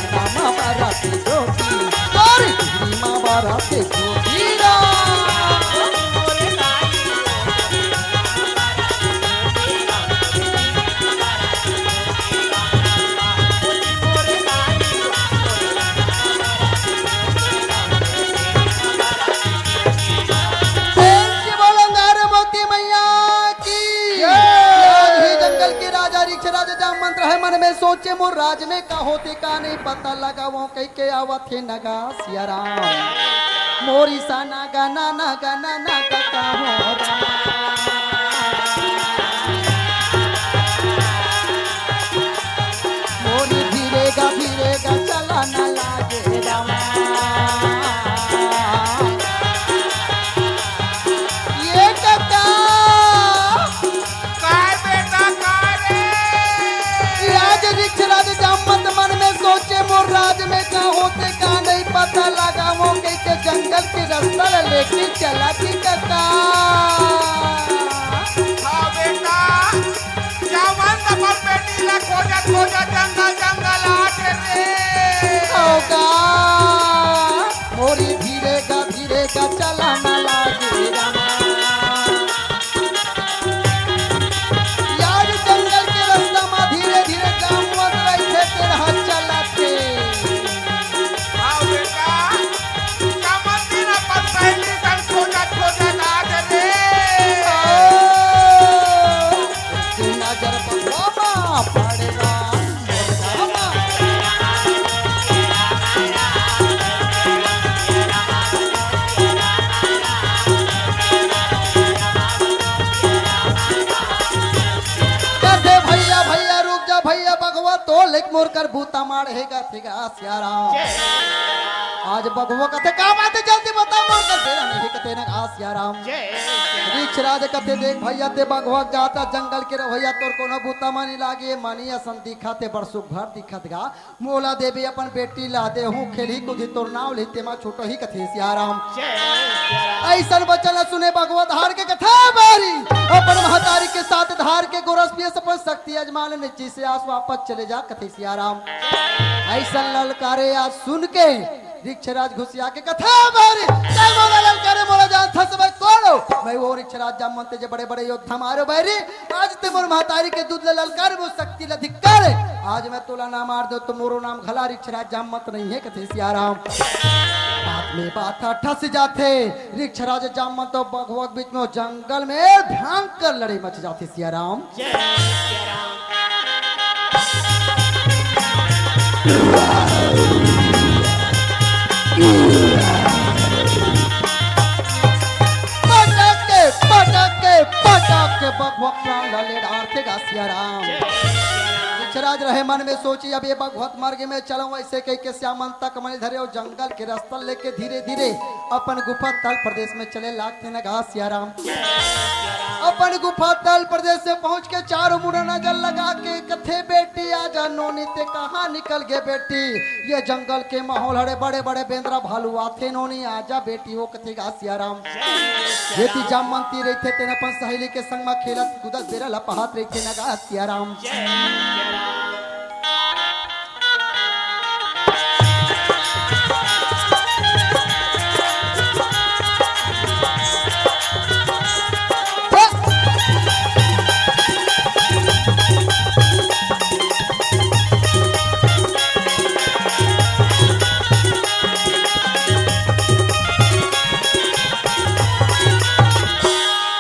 रामा बाराती जोगी, तोरी माँ बाराती जोगी राम। प्रेम से बोलो अंगारे मोती मैया की। जय। आज भी जंगल के राजा रिक्षराज जामवंत रहे मन में सोचे, मोर राज में का होथे का नहीं पता लगावो, कहि के आवत हे नगा सिया राम। मोरी सा नगा ना नगा ना नगा का हो राम। मोरी धीरे गा धीरे गा चला ना लागे रामा। ये कका। काय बेटा, काय रे? ये आज रिक्षराज जामवंत मन में सोचे, मोर राज में का होथे का नहीं पता लगावो, कहि के जंगल के रास्ता ला लेके चला थी कका। हाँ बेटा, जामवंत अपन बेटी ला खोजत खोजत जंगल जंगल आथे रे। होगा। मोरी धीरे गा धीरे गा चला ना लागे रामा। यार जंगल के रास्ता मा धीरे धीरे जामवंत रहिथे तेन ह चलत हे। आओ बेटा, जामवंत दिन अपन सहेली संग खोजत खोजत आथे रे। ओ, नजर बघवा मा पड़े गा। कथे भैया, भैया रुक जा भैया, बघवा तो लेक मोर कर बूता मार हे गा, ठीक है, आ सिया राम। आज बघवा कथे, का बात है, जल्दी बता, मोर कर बेरा नहीं कथे ना, आ सिया राम। रिक्षराज कथे, देख भैया, ते बघवा जात जंगल के रवैया, तोर कोनो बूता मा नहीं लागे, मनी असन दिखत हे, बड़ सुघर दिखत गा, मोला देबे अपन बेटी ला देहूं, खेलही कूदही तोर नाव ले, तेमा छूटही कथे सिया राम। जय सिया राम। अइसन बचन ला सुने बघवा धार के कथे बारी, अपन महतारी के साथ धार के गोरस पियस अपन शक्ति अजमा ले, नीचे से आस वापस चले जा कथे सिया राम। अइसन ललकारे आज सुन के रिक्षराज घुसिया के कथे बारी, तैं मोला ललकारे मोला जानथस मैं कोन हो? मैं वो रिक्षराज जामवंत जे बड़े बड़े योद्धा मारे बैरी, आज ते मोर महतारी के दूध ल ललकार, मोर शक्ति ल धिक्कार। आज मैं तोला ना मार दो तो मोरो नाम घला रिक्षराज जामवंत नहीं है, कथे सिया राम। बात में बात ह ठस जाथे, रिक्षराज जामवंत अउ बघवा के बीच में जंगल में भयंकर लड़ाई मच जाथे सिया राम। जय सिया राम। पटक के, पटक के, पटक के बघवा प्राण ला ले डारथे गा सिया राम। रिक्षराज रहे मन में सोची, अब ये बघवा त मर गे, मैं चलंव अइसे कहि के सियामन तक मन धरे अउ जंगल के रास्ता लेके धीरे धीरे अपन गुफा तल प्रदेश में चले लागथे न गा सिया राम। अपन गुफा तल प्रदेश में पहुंच के चारों मुड़ा नजर लगा के कथे, बेटी आजा नोनी, ते कहाँ निकल गे बेटी? ये जंगल के माहौल हरे, बड़े बड़े बेंदरा भालू आथे नोनी, आजा बेटी, वो कथे गा सिया राम। ये ती जामवंती रहिथे, तेन अपन सहेली के संग म खेलत कूदत बेरा ल पाहत रहिथे न गा सिया राम।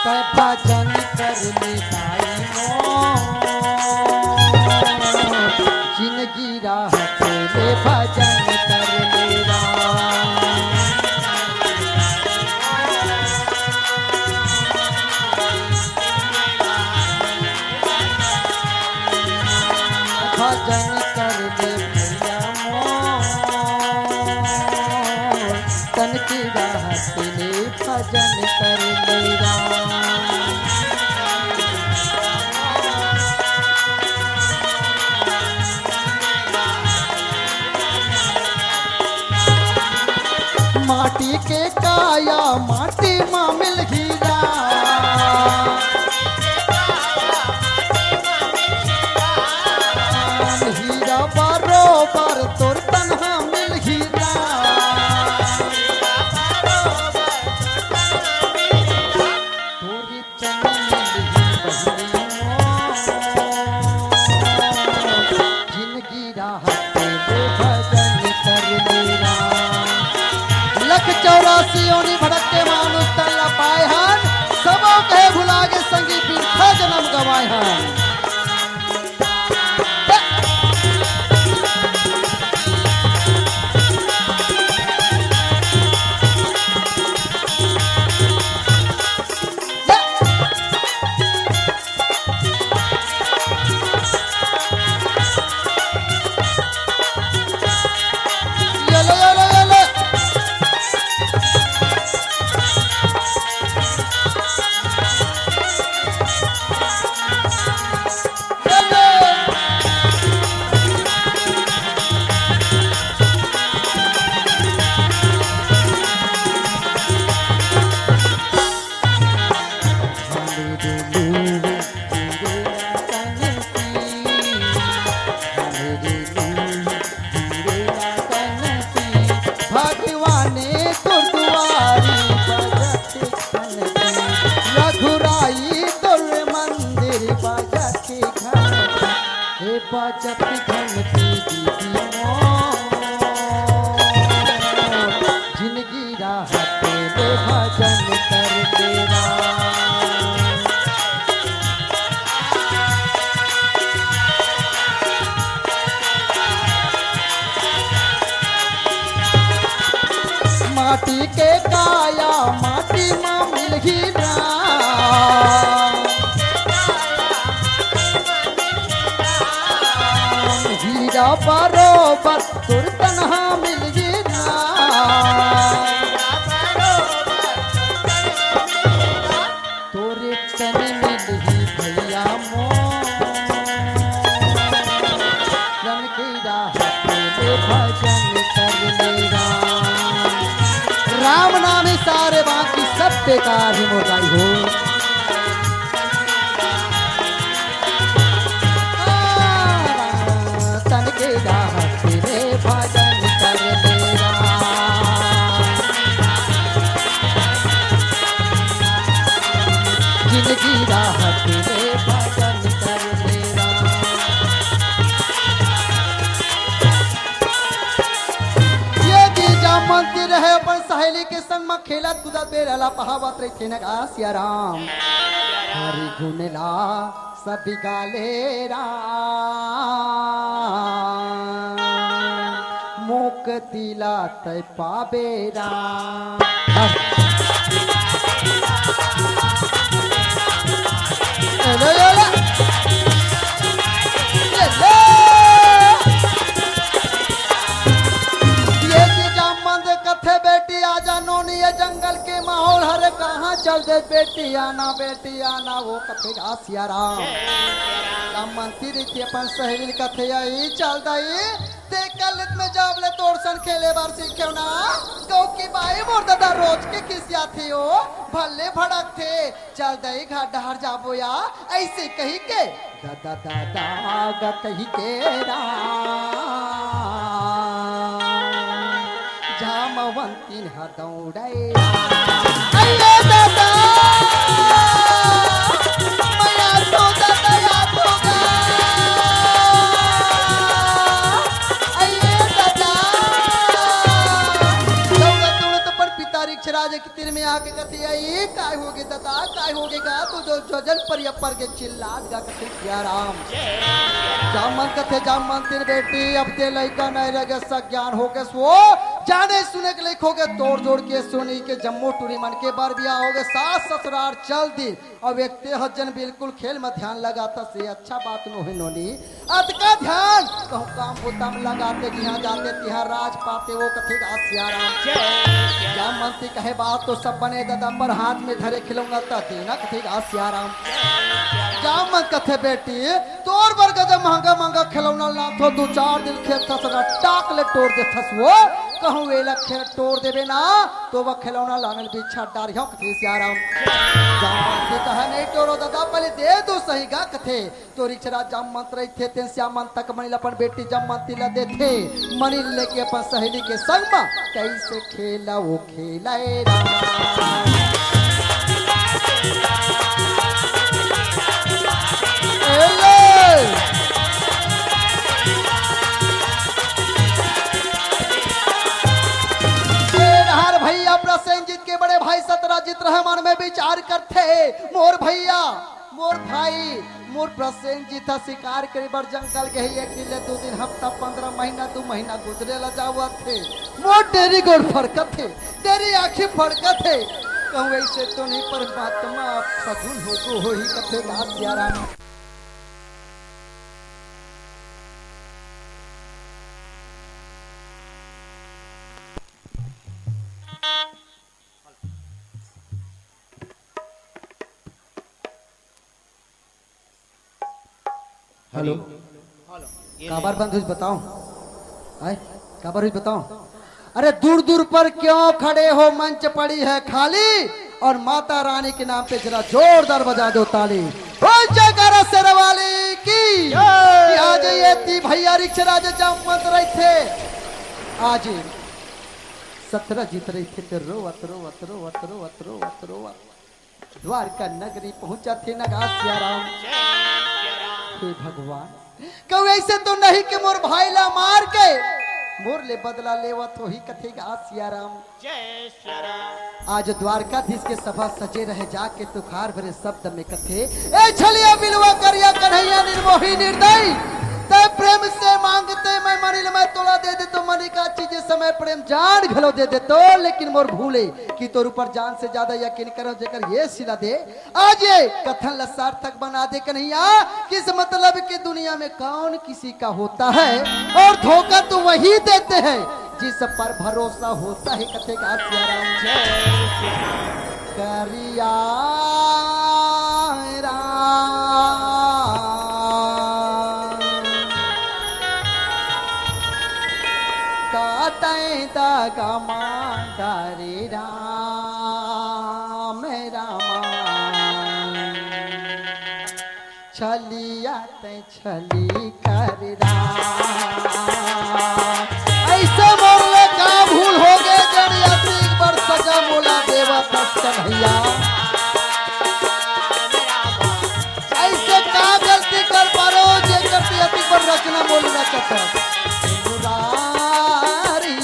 तै भजन कर ले दाई मोर, जिनगी राह तेरे भजन कर ले राम। भजन कर ले भैया मोर, तन की राह तेरे भजन कर ले राम। जिनगी राहत ले भजन कर मेरा। लख चौरासी योनि भटक के मानुष तन ला पाए हन, सबो कहे भुला गे संगी बिरथा जनम गवाए हन। भगवान तोर दुआरी बजत घंटी, रघुराई तोर मंदिर बजत घंटी, हे बजत घंटी दीदी मोर, जिनगी राहत ले भजन कर मेरा। माटी के काया माटी मा मिलही ना, हीरा बरोबर तोर तनहा मिलही ना। तोरे तन मिलही भैया मोर, रन के राहत ले भजन कर मेरा। राम नाम हे सारे, बाकी सब बेकार हे मोर दाई हो। तन के राहत ले भजन कर मेरा। जिनगी राहत ले भजन कर मेरा। ये जी जामवंती रहे अपन सहेली के संग म खेलत कूदत बेरा ला पहावत रहिथे न गा सिया राम। हरि गुण ला सब गाले राम, मोक दिला तै पाबे राम। ले ले, ले ले। ये जी जामवंत कथे, "बेटी आजा नोनी, ये जंगल के माहौल हरे, कहाँ चल दे बेटी, आना बेटी आना।" वो कथे, "गा सिया राम।" जामवंती रहिथे अपन सहेली ल कथे, "अई चल दई, ते कल में जब ले तोर सन खेले बर सीखेव ना, कहूं कि बाई मोर ददा रोज के खिसियाथे ओ, भले भड़कथे, चल दई घर डहर जाबो या," अइसे कही के ददा ददा गा कही के राम, जामवंतीन ह दौड़े। अइये ददा, मया तो ददा याद होगा। अइये ददा, दौड़त दौड़त अपन पिता रिक्षराज तीर में आके कथे, "अई, काय होगे ददा, काय होगे गा?" तो जो जोजन पर ये पर के चिल्लात गा कथे, "सिया राम।" जामवंत कथे, "जामवंतीन बेटी, अब ते लइका नइ रह गे, सज्ञान होगे सो, जाने सुने के लइक होगे, तोर जोड़ के सुनी के जम्मो टूरी मन के बर बियाह होगे, सास ससुरार चल दी।" अउ एक ते ह जन बिल्कुल खेल म ध्यान लगाथस, ये अच्छा बात नोहे नोनी। अतका ध्यान कहूं काम बुता म लगाते, जिहां जाते तिहां राज पाते, वो कथे गा सिया राम। जामवंती कहे बात तो सब बने ददा, पर हाथ में धरे खिलौना त देना कथे गा सिया राम। जामवंत कथे, "बेटी, तोर बर गजब महंगा महंगा खिलौना लाथो, दू चार दिन खेलथस ना, टाक ले टोर देथस वो, कहूं एला खेल टोर देबे ना, तो वो खिलौना लाने ल बिछा डारिहंव," कथे सिया राम। जामवंती कहे, "नहीं टोरो ददा, पहले दे दो सही गा," कथे। तो रिक्षराज जामवंत रहिथे, तेन सियामंत तक मनी ल अपन बेटी जामवंती ल देथे। मनी ल लेके अपन सहेली के संग म कइसे खेला वो खेला ए राम। रहे मन में विचार करथे, मोर भैया, मोर भाई, मोर प्रसेन जी था शिकार करे बर जंगल गे हे। एक दिन ले दू दिन, हफ्ता, पंद्रह महीना, दू महीना गुजरे ला जावत हे। मोर डेरी गोड़ फड़कत हे, डेरी आँखी फड़कत हे। कहूँ ऐसे तो नहीं, परमात्मा आप सगुन हो गो होही कथे दास सियाराम। हेलो। हेलो। काबर बंद होइस बताओ? आय, काबर होइस बताओ? अरे दूर दूर पर क्यों खड़े हो, मंच पड़ी है खाली, और माता रानी के नाम पे जरा जोरदार बजा दो ताली। बोल जयकारा शेरवाली की। जय। कि आज ये ती भैया रिक्शराज जामवंत रहिथे, आज सत्रजीत रहिथे ते रोवत, रोवत, रोवत, रोवत, रोवत, रोवत द्वारका नगरी पहुंचा थे नगा सियाराम। हे भगवान, कहूँ ऐसे तो नहीं कि मोर भाई ला मार के मोर ले बदला लेवत होही कथे गा सियाराम। जय सियाराम। आज द्वारकाधीश के सभा सजे रहे, जाके तुखार भरे शब्द में कथे, ए छलिया बिलवा करिया कन्हैया निर्मोही निर्दयी, तै प्रेम से मांगते मैं मनिल मैं तोला दे दे तो मनी का चीज समय प्रेम जान घलो दे दे तो, लेकिन मोर भूले कि तोर ऊपर जान से ज्यादा यकीन करो जेकर ये सिला दे। आज ये कथन ला सार्थक बना दे कन्हैया, किस मतलब की दुनिया में कौन किसी का होता है और धोखा तो वही देते हैं जिस पर भरोसा होता है। कथे गा सियाराम। जय सियाराम। करिया राम कतै दगमा करी राम रामा, छलिया तै छली करी राम। ऐसे मोर ले का भूल हो गे, जड़ अतिक बड़ सजा मोला देवत हस कन्हैया। ऐसे का गलती कर पारो, जे करती अतिक बड़ रचना मोल रचत हस। मुरारी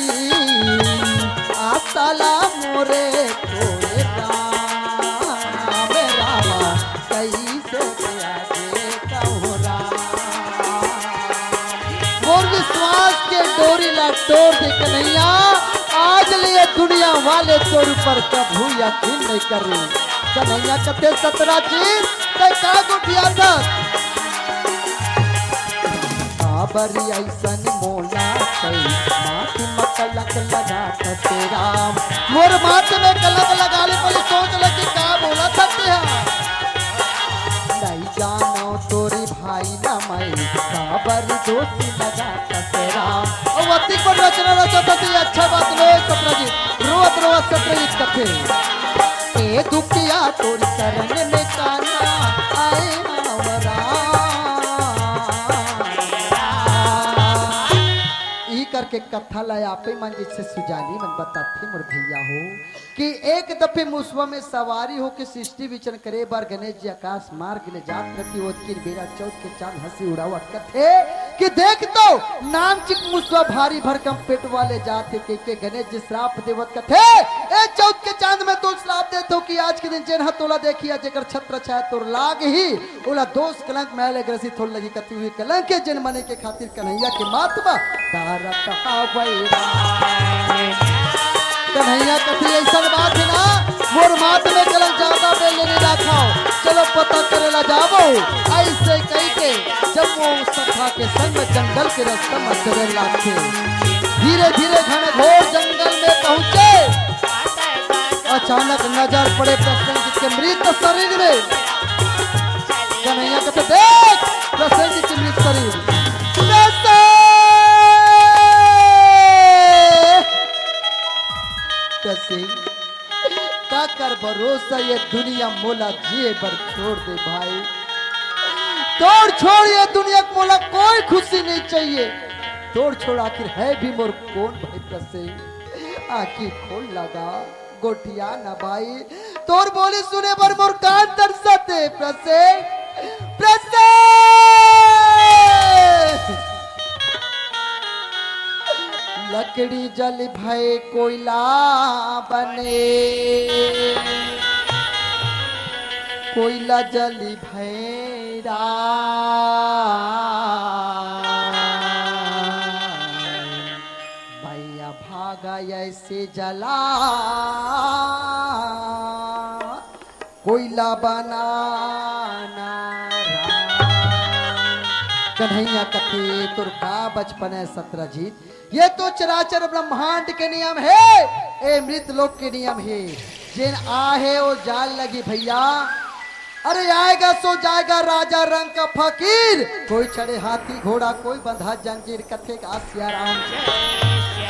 आसला मोरे तोरे राम रामा, कैसे आगे कहूँ राम। मोर विश्वास के डोरी ला तोड़ दे कन्हैया, आज ले ये दुनिया वाले तोर ऊपर कभू यकीन नहीं करी। कन्हैया कथे सतरा जी, तै का गोठियाथस? काबर अइसन मोला कई माटी म कलंक लगाथस राम। मोर माटी में कलंक लगा ले, पहले सोच ले कि का बोलत हस तेहा। नहीं जानो तोरी भाई न मैं, काबर दोषी लगाथस राम। अउ अतिक बड़ रचना रचत हस, ये अच्छा बात लो सतरा जी, रोवत रोवत सतरा जी कथे। ए दुखिया तोरी शरण में काना आए हवरा। ई करके कथा ला आपे मन जैसे सुजानी मन बताथे मोर भैया हो कि एक दफे मुसवा में सवारी होके सृष्टि विचरण करे बर गणेश जी आकाश मार्ग ले जात रहिथे। ओतकिन बेरा चौथ के चांद हंसी उड़ावत कथे कि देख तो नाम चिक मुसवा भारी भरकम पेट वाले जात हे के, के गणेश जी श्राप देवत कथे, ए चौथ के चांद में तो श्राप देत हो कि आज के दिन जेन ह तोला देखिया जेकर छत्र छाया तोर लाग ही, ओला दोष कलंक मैल ग्रसित होल लगी कति हुई कलंक के जेन मने के खातिर कन्हैया के मात म डारत हावै राम। कन्हैया कति ऐसन बात हे ना, मोर मात में कलंक ज्यादा बेल ले नहीं राखव, चलो पता करे ला जावो। ऐसे कही के जब वो सखा के संग में जंगल के रास्ता में चले लागथे, धीरे धीरे घनघोर जंगल में पहुंचे। अचानक नजर पड़े प्रसेन के मृत शरीर में। कन्हैया कथे, देख प्रसेन के मृत शरीर। प्रसेन! प्रसेन, काकर भरोसा ये दुनिया मोला जिए बर छोड़ दे भाई। तोड़ छोड़ ये दुनिया के मोला कोई खुशी नहीं चाहिए। तोड़ छोड़ आखिर है भी मोर कौन भाई प्रसेन? आँखी खोल लगा, गोठिया ना भाई, तोर बोली सुने बर मोर कान तरसत हे प्रसेन, प्रसेन। लकड़ी जल भय कोयला बने, कोइला जली भैरा, भैया भागा ऐसे जला, कोइला बनाना राम। कन्हैया कथे तोर का बचपन है सत्रजीत, ये तो चराचर ब्रह्मांड के नियम हे, ए मृत लोक के नियम हे। जेन आहे ओ जाल लगी भैया। अरे आएगा सो जाएगा राजा रंग का फकीर, कोई चढ़े हाथी घोड़ा, कोई बंधा जंजीर, कथे गा सिया राम।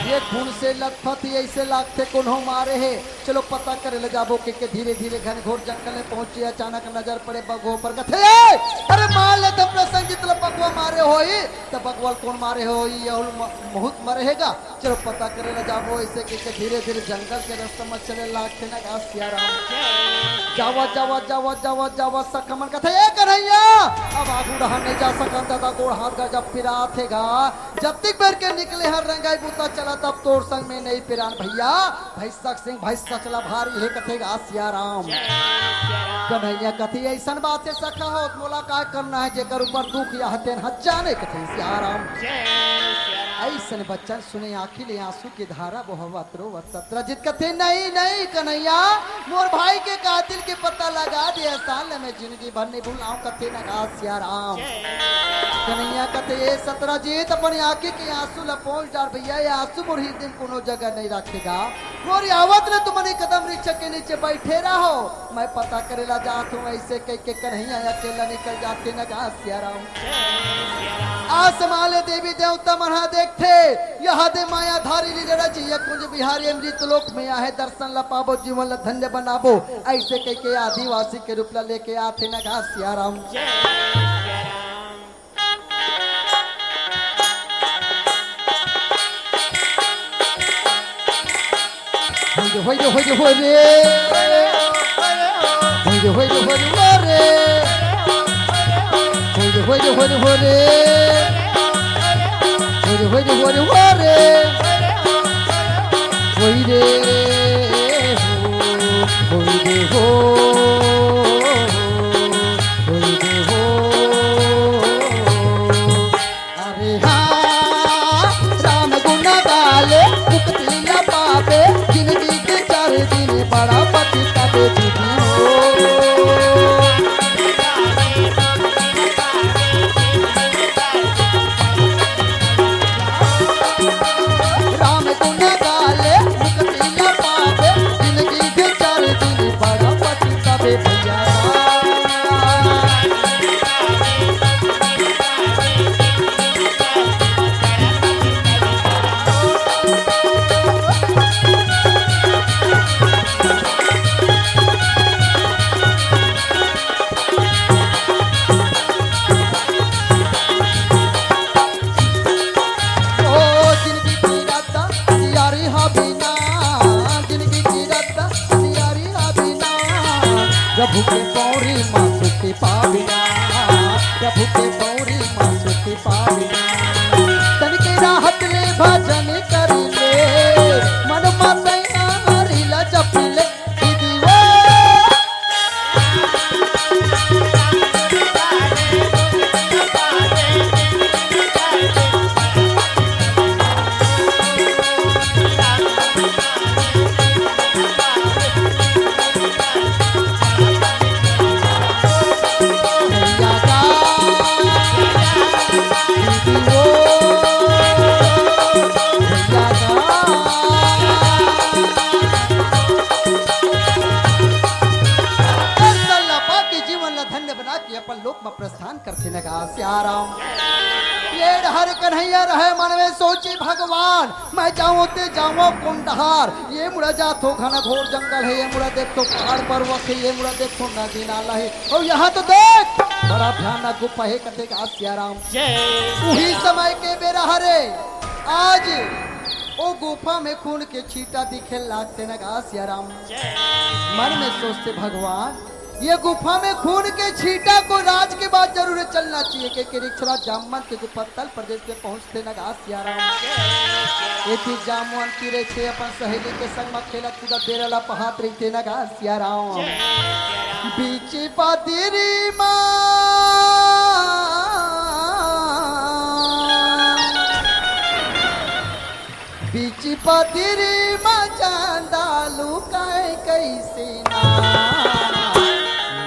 ये खून से लथपथ ही ऐसे लागथे कोनो मारे हे। चलो पता करे ले जाबो के, के धीरे धीरे घनघोर जंगल में पहुंचे। अचानक नजर पड़े बगुआ पर, कथे, "ए, अरे मार ले त अपना संगीत ल बगुआ मारे होई, त बगुआ ल कोन मारे होई, ये उल म-, बहुत मरे हेगा।" चलो पता करे ला जाबो। ऐसे कहिके धीरे धीरे जंगल के रास्ता में चले लागथे न गा सिया राम। जावा जावा जावा जावा जावा सखा मन कथे, "ए कन्हैया, अब आगू डहर नहीं जा सकन दादा, गोड़ हाथ गा जब पिरात हे गा।" जतिक बेर के निकले हर रंगाई बूता चला, तब तोर संग में नहीं पिरान भैया। भैंसा के सिंग भैंसा चला भारी हे कथे गा सिया राम। कन्हैया कथे, "ऐसन बात हे सखा हो, मोला का करना है, जेकर ऊपर दुख या हतेन हजाने," कथे सिया राम। ऐसन बचन सुने आँखी ले आंसू के धारा बोहवत रोवत सत्रजीत कथे, "नहीं, नहीं कन्हैया, मोर भाई के कातिल के पता लगा दे, एहसान ल मैं जिंदगी भर नहीं भुलाऊं," कथे न गा सिया राम। कन्हैया कथे, "ए सत्रजीत, अपन आँखी के आंसू ल पोंछ डार भैया, ये आंसू मोर हृदय में कोनो जगह नहीं राखेगा। मोर आवत ले तुमन कदम वृक्ष के नीचे बैठे रहो, मैं पता करे ला जात हूँ।" ऐसे कहिके कन्हैया अकेला निकल जाथे न गा सिया राम। आसमान ले देवी देवता मन हा देखथे, यह दे माया धारी लीला रचिया कुंज बिहारी अमृत लोक में आहे, दर्शन ला पाबो जीवन ला धन्य बनाबो। ऐसे कहिके आदिवासी के रूप ला लेके आथे न गा सिया राम। होई रे, होई रे, होई रे, होई रे। होई रे, होई रे, होई रे, होई रे। होई रे, होई रे, होई रे, होई रे। होई रे, होई रे, होई रे, होई रे। होई रे हो, होई रे हो, होई रे हो। अरे हाँ, राम गुण गाले, मुक्ति न पावे, जिंदगी के चार दिन बड़ा पछतावे दीदी हो। राम गुण गाले, मुक्ति न पावे, जिंदगी के चार दिन बड़ा पछतावे भैया। ओ जिंदगी की रात सियारी हा बिना, जिंदगी की रात सियारी हा बिना। प्रभु के पौरी मा सुखी पाविना, प्रभु के पौरी मा सुखी पाविना। तन के राहत ले भजन करी ले, मन मा तैयारी ला जपी ले। दीदी वो दर्शन ला पाके जीवन ला धन्य बना के अपन लोक म प्रस्थान करथे न गा सियाराम। ये डहर कन्हैया रहे मन में सोचे भगवान, मैं जाऊं ते जाऊं कोन डहार। ये मुड़ा जाथो घना घोर जंगल है, ये मुड़ा देखथो पहाड़ पर्वत है, ये मुड़ा देखथो नदी नाला है। और यहाँ तो देख, बड़ा भयानक गुफा है, कथे गा सियाराम। जय। उही समय के बेरा हरे, आज ओ गुफा में खून के छींटा दिखे लागथे न गा सियाराम। जय। मन में सोचथे भगवान, ये गुफा में खून के छींटा को राज के बाद जरूर चलना चाहिए, क्योंकि रिक्षरा जामवंत के गुफा तल प्रदेश में पहुंचथे न गा सियाराम। एती जामवंत की रहिथे अपन सहेली के संग म खेलत कूदत बेरा ला पहात रहिथे न गा सियाराम। बीच बदरी मा, बीच बदरी मा चांदा लुकाए कइसे ना,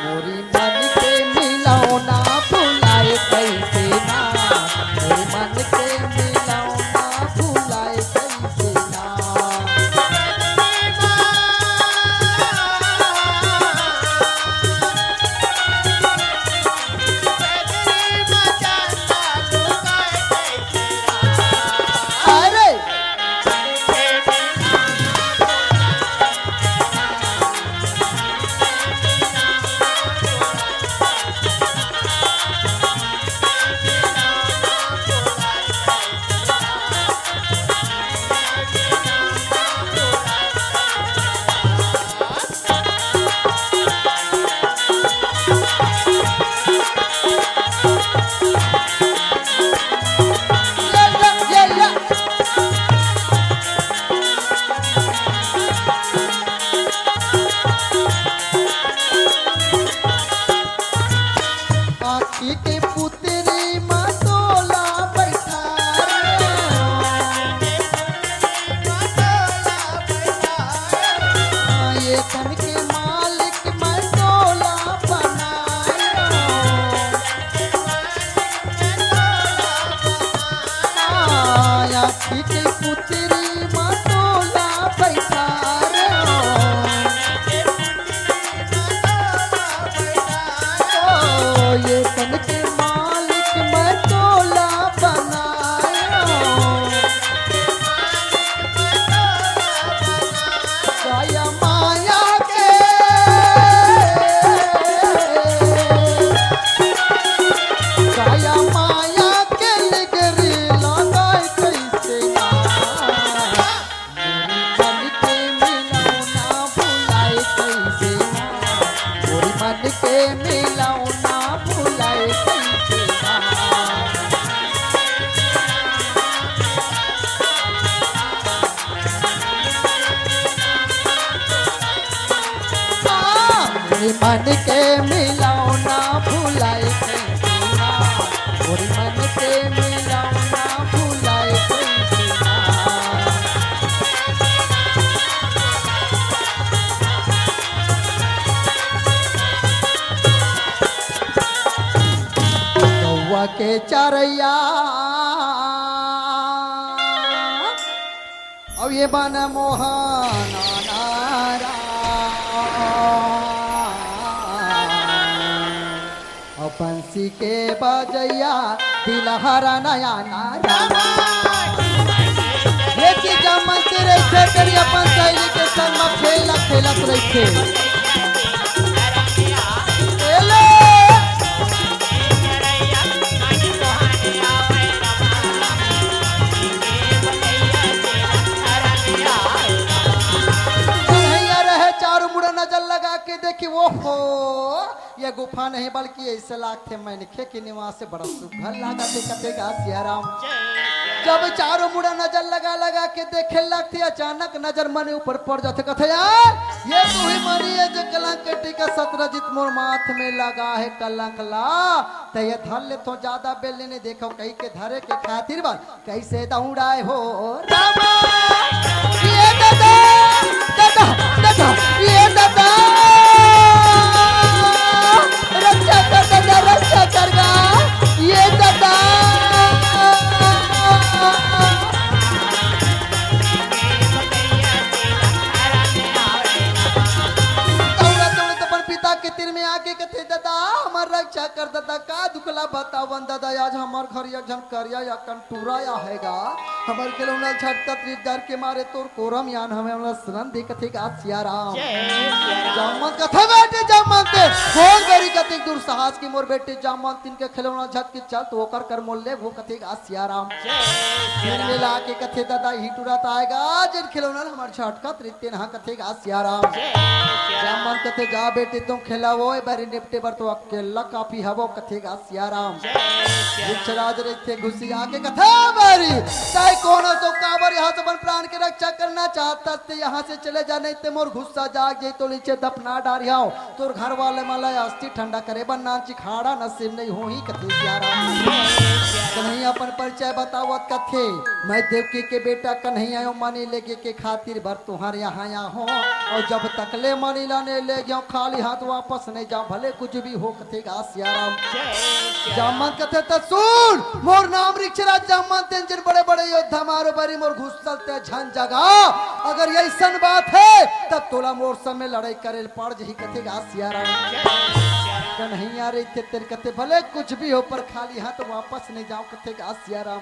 मोरी मन के मिलौना भुलाए कइसे ना, मोरी मन के मिलौना भुलाए कइसे ना। अरे आँखी के पुतरी मा तोला बैठा रे। ये तन के मालिक मैं तोला बनायो। आँखी के पुतरी मा तोला बैठा रे। ओ, ये तन के मालिक मैं तोला बनायो। काया माया के, काया माया के लिगरी लगाए कइसे ना। मोरी मन के मिलौना भुलाए कइसे ना, मोरी मन के मिलौना भुलाए कइसे ना। हाँ, मोरी मन के मिलौना भुलाए कइसे ना, मोरी मन के मिलौना भुलाए कइसे ना। गौवा के चरैया, अब ये मन मोहन नारा। अउ बंसी के बजैया, दिलहरा नया नारा। ये चीज मन से रहिथे, तेरी अपन सहेली के संग म खेल खेलत रहिथे। ए ले। कन्हैया रहे चारों मुड़ा नजर लगा के देखी, ओहो, ये गुफा नहीं बल्कि ऐसे लागथे मनखे के निवास से बड़ा सुघर लागत हे, कथे गा सियाराम। जब चारों मुड़ा नजर लगा लगा के देखे लगथे, अचानक नजर मने ऊपर पड़ जाथे, कथे यार ये तो ही मनी है जो कलंक टीका सतरंजित मोर माथ में लगा है कलंक ला, त ये धर ले तो ज्यादा बेल नहीं देखो कही के धरे के खातिर बस कइसे दौड़ाए हो रामा। ये दादा, दादा, दादा, ये दादा। रक्षा कर दादा, रक्षा कर गा। ये दादा। दौड़ा, दौड़ा, अपन पिता के तीर में आके कथे, दादा, हमर रक्षा कर दादा, का दुखला बतावन दादा, आज हमर घर एक झन करिया या टूरा या हे गा, हमर खिलौना झटकत रिस डर के मारे तोर कोरम यान हमें हमला सनन दे कथे गा सियाराम। जय सियाराम। जम्मन कथे बेटी जम्मन ते, हो गरी कतिक दूर साहस की मोर बेटी जम्मन तिन के खिलौना झटकी चल तो ओकर कर मोल ले वो कथे गा सियाराम। जय सियाराम। मिला के कथे दादा ही टूरा त आएगा, जिन खिलौना हमर झटकत रिस तेन हा कथे गा सियाराम। जय सियाराम। जम्मन कथे जा बेटी तुम खिलाओ, ए बार निपटे बर तो अकेल्ला काफी हवो, कथे गा सियाराम। रिक्षराज रहिथे घुसिया के कथे, "बारी, तैं कोन हस तो काबर यहाँ से अपन प्राण के रक्षा करना चाहत हस? तैं यहाँ से चले जा, नहीं ते मोर गुस्सा जाग जाही तो नीचे दफना डारिहौं। तोर घर वाले मन ला अस्थि ठंडा करे बर नान चिखाड़ा नसीब नहीं होही," कथे सियाराम। कन्हैया अपन परिचय बतावत कथे, "मैं देवकी के बेटा कन्हैया हौं, मनी लेगे के खातिर बर तुंहर यहाँ आए हौं, अउ जब तक ले मनी ला नइ लेगेंव, खाली हाथ वापस नइ जांव, भले कुछ भी हो," कथे गा सियाराम। जामवंत कथे, "त सुन, मोर नाम रिक्षराज जामवंत ए, जेन बड़े-बड़े योद्धा मारो बारी मोर गुस्सा ल तैं झन जगा। अगर अइसन बात हे, त तोला मोर संग में लड़ई करे ल पड़ जही," कथे गा सियाराम। कन्हैया रहिथे तेन कथे, "भले कुछ भी हो, पर खाली हाथ वापस नइ जांव," कथे गा सियाराम।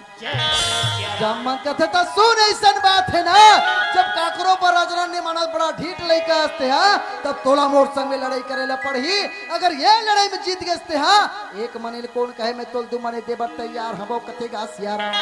जामवंत कथे, "त सुन, अइसन बात हे ना, जब काकरो बर रजना नइ मानस, बड़ा ढीठ लइका हस तैं, हाँ, तब तोला मोर संग में लड़ई करे ला पड़ही। अगर ये लड़ई में जीत गेस तैं, हाँ, एक मनी ल कोन कहे, मैं तोला दू मनी दे बर तैयार हवौं," कथे गा सियाराम।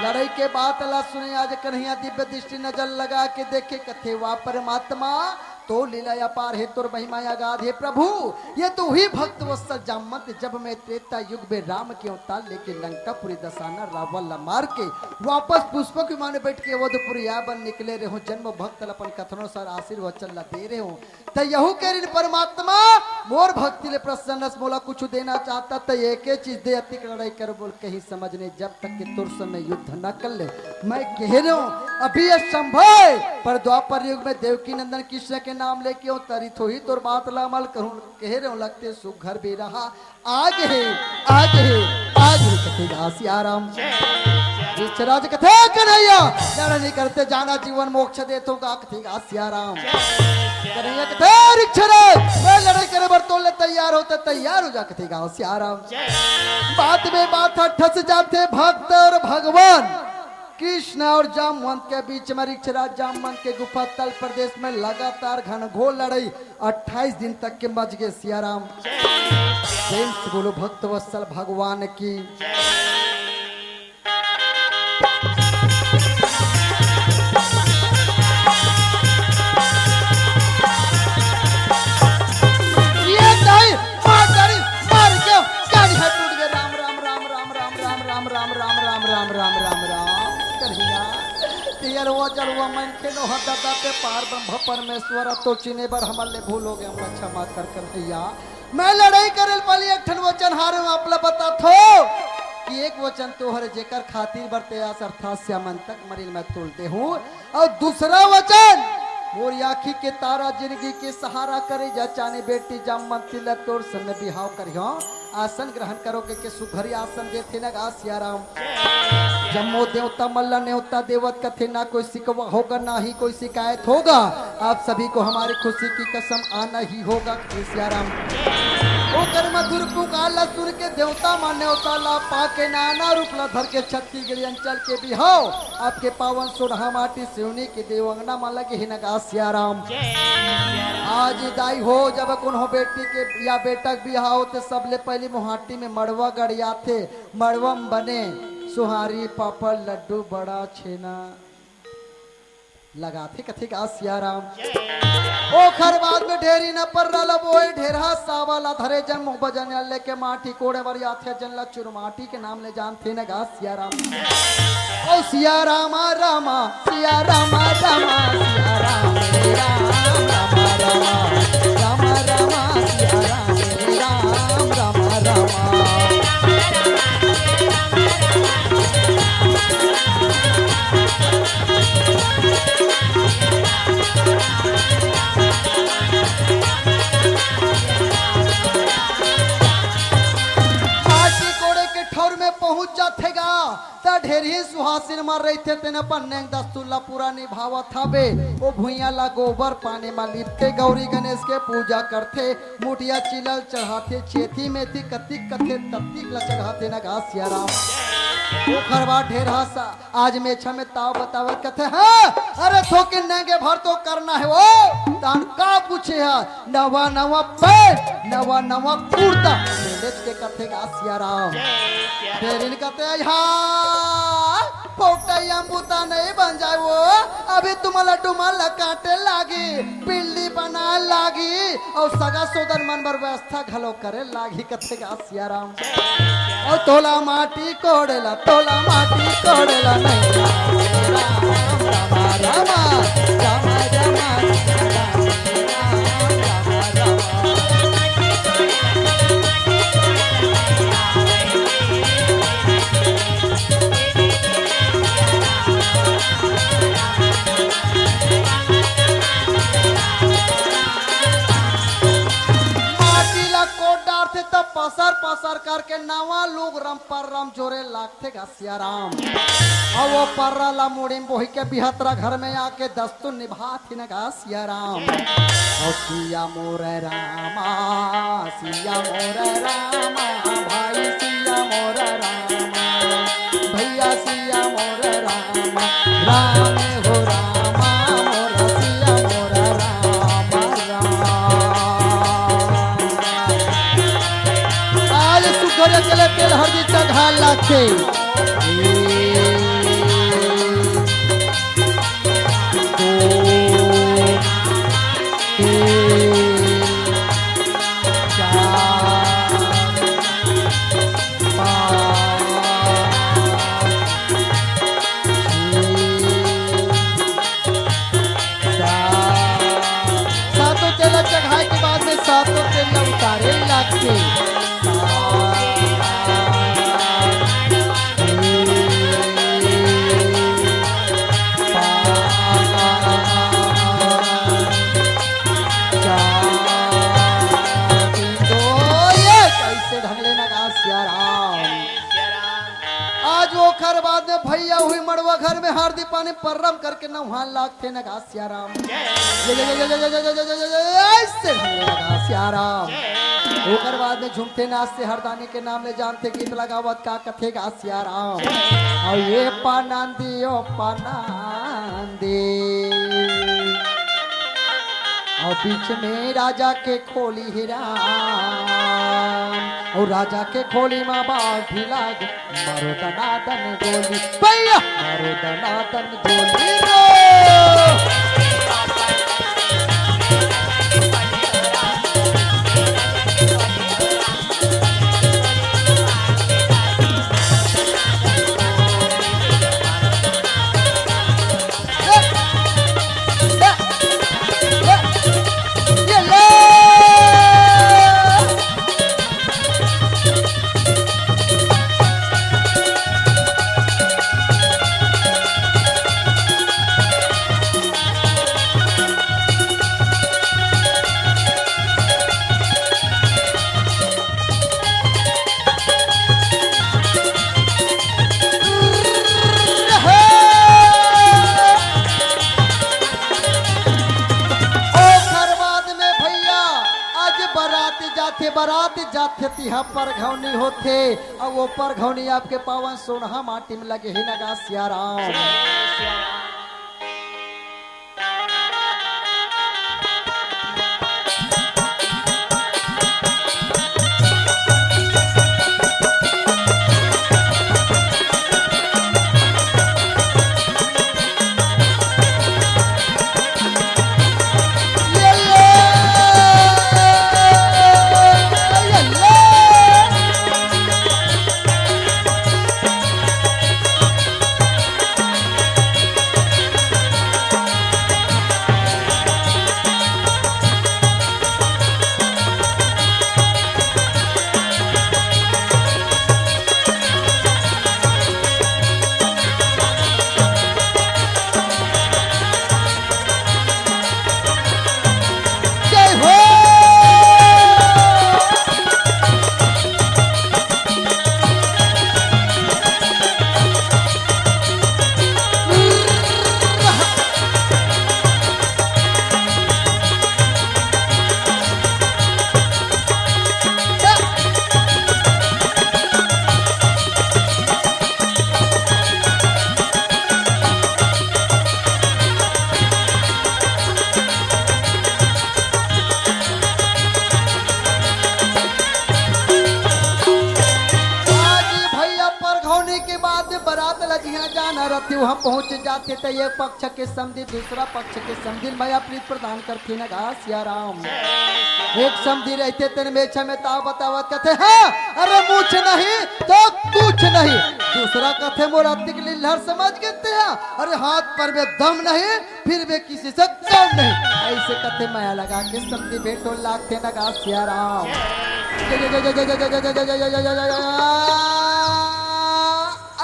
लड़ई के बात ला सुने आज कन्हैया दिव्य दृष्टि नजर लगा के देखे, कथे, "वाह परमात्मा, तोर लीला अपार हे, तोर महिमा अगाध हे प्रभु। ये तो उही भक्त वत्सल जामवंत, जब मैं त्रेता युग में राम के अवतार लेके लंकापुरी दसानन रावण ला मार के वापस पुष्पक विमान में बैठ के अवधपुरी आए बर निकले रहेंव। जन्म भक्त ला अपन कथनानुसार आशीर्वचन ला दे रहेंव। त यहू कहिन परमात्मा, मोर भक्ति ले प्रसन्न हस, मोला कुछ देना चाहत हस त एके चीज दे, अतिक लड़ई कर बोल कहीं समझ नहीं, जब तक के तोर संग में युद्ध न कर लेंव। मैं कहे रहेंव, अभी असंभव हे, पर द्वापर युग में देवकी नंदन कृष्ण के नाम लेके अवतरित होही, तोर बात ला अमल करहूं, कहे रहेंव, लगथे सुघर बेरा हा आगे हे, आगे हे, आगे हे," कथे गा सियाराम। रिक्षराज कथे, "कन्हैया, लड़ई नइ कर तैं जाना, जीवन मोक्ष देथों गा," कथे गा सियाराम। कन्हैया कथे, "रिक्षराज, मैं लड़ई करे बर तोर ले तैयार हौं, तैं तैयार हो जा," कथे गा सियाराम। बात में बात ह ठस जाथे भक्त अउ भगवान कृष्ण अउ जामवंत के बीच में। रिक्षराज जामवंत के गुफा तल प्रदेश में लगातार घनघोर लड़ई अट्ठाईस दिन तक के मच गे सियाराम। प्रेम से बोलो भक्त वत्सल भगवान की। ये नहीं, मार डारी, मार के, गाड़ी है टूट गए। राम, राम, राम, राम, राम, राम, राम, राम, राम, राम, राम, राम, राम, राम, राम, राम, राम, कन्हैया। तेल वो जलवा मन के नोहा दादा ते पार ब्रह्म परमेश्वर, अब तो चिने बर हमर ले भूल हो गए, हमला क्षमा कर कन्हैया। मैं लड़ई करे ले पहली एक ठन वचन हारे हूँ, आप ला बताथों कि एक वचन तो हरे जेकर खातिर बर ते अस अर्थात श्याम अंतक मरिन मैं तोल दे हूँ, अउ दूसरा वचन मोर आँखी के तारा जिनगी के सहारा करे जा चानी बेटी जामवंती ला तोर संग बिहाव करिहौं, आसन ग्रहण करो कहिके सुघरी आसन देथे न गा सियाराम। जम्मो देवता मन ला नेवता देवत कथे, ना कोई सिकवा होगा, ना ही कोई शिकायत होगा। आप सभी को हमारी खुशी की कसम आना ही होगा, कथे सियाराम। ओकर मधुर पुकार ला सुन के देवता मन नेवता ला पाके नाना रूप ला धर के छत्तीसगढ़ी अंचल के बिहाव आपके पावन सोनहा माटी सिवनी के देव अंगना म लगे हे न गा सियाराम। आज दाई हो, जब कोनो बेटी के या बेटा के बिहाव होथे, सबले पहली मोहाटी में मड़वा गड़ियाथे। मड़वा म बने सुहारी, पापड़, लड्डू, बड़ा, छेना लगाथे, कथे गा सियाराम। ओखर बाद में ढेरी न पर्रा ल बोए, ढेरहा सावा ला धरे, जम्मो बजनिया लेके माटी कोड़े बर आथे, जेन ला चुरमाटी के नाम ले जानथे न गा सियाराम। ओ सियारामा रामा, सियारामा रामा, सियाराम रे राम, रामा रामा, रामा रामा, सियाराम रे राम, रामा रामा। माटी कोड़े के ठौर में पहुंच जाथे गा, त ढेरही सुहासिन मन रहिथे, तेन अपन नेंग दस्तूर ला पूरा निभावत हवे। ओ भुइयां ला गोबर पानी म लिपथे, गौरी गणेश के पूजा करथे, मुठिया चिलल चढ़ाथे, छेथी मेथी कतिक कथे ततिक ला चढ़ाथे न गा सियाराम। ओखर बाद ढेरहा सा आज मेछा में ताव बतावत कथे, हाँ, अरे थोकिन नेंगे भर तो करना हे वो, तान का पूछे हा, नवा नवा पैंट, नवा नवा कुर्ता, पेंडेच के कथे गा सियाराम। फेर इन कथे, हाँ, फोकटा अम्बूता नहीं बन जाए वो, अभी तुमला डुमल ला काटे लागी, पिल्ली बनाए लागी, अउ सगा सोदर मन बर व्यवस्था घलो करे लागी, कथे गा सिया राम। अउ तोला माटी कोड़ेला, तोला माटी कोड़ेला नहीं। राम, राम, राम, राम, राम, राम, राम। माटी ला कोड़ डारथे त पसर पसर करके नवा लुगरम पररम जोरे लागथे गा सिया राम। अउ वो पर्रा ला मुड़ी म बोही के बिहतरा घर में आके दस्तूर निभाथे न गा सिया राम। ओ सिया मोर रामा, सिया मोर रामा, भाई सिया मोर रामा, भैया सिया मोर रामा, राम हो रामा, मोर सिया मोर रामा, राम। आज सुघर अकेले तेल हरदी चढ़ा लाखे। दो, तीन, चार, पाँच, छः, सात। सातों तेल चढ़ाए के बाद में सातों तेल उतारे लागथे। कैसे ढंग ले नगा सिया राम। आज ओखर बाद में भैया हुई मड़वा घर में हरदी पानी पररम करके नहान लागथे नगा सिया राम। ऐसे ढंग ले नगा सिया राम। ओकर बाद में झूमथे नाचथे हरदानी के नाम ले जानथे गीत लगावत का कथे गा सिया राम। अउ ये पनंदी ओ पनंदी, अउ बीच में राजा के खोली हे राम, अउ राजा के खोली मा बाढ़ी लाग, मारो दनादन गोली, भैया मारो दनादन गोली रो। ओकर बाद में भैया, आज बरात जाथे, बरात जाथे, तिहा परघौनी होथे, अउ वो परघौनी आपके पावन सोनहा माटी में लगे हे नगा सिया राम। वहां पहुंच जाथे त एक पक्ष के समधी दूसरा पक्ष के समधी मया प्रीत प्रदान करथे न गा सिया राम। एक समधी रहिथे तेन मेछा में ताव बतावत कथे, "हाँ, अरे मूछ नहीं तो कुछ नहीं।" दूसरा कथे, "मोर अतिक लिल्हर समझ गे तेहा, अरे हाथ पर में दम नहीं, फिर भी किसी से कम नहीं।" ऐसे कथे मया लगा के समधी भेंटो लागथे न गा सिया राम।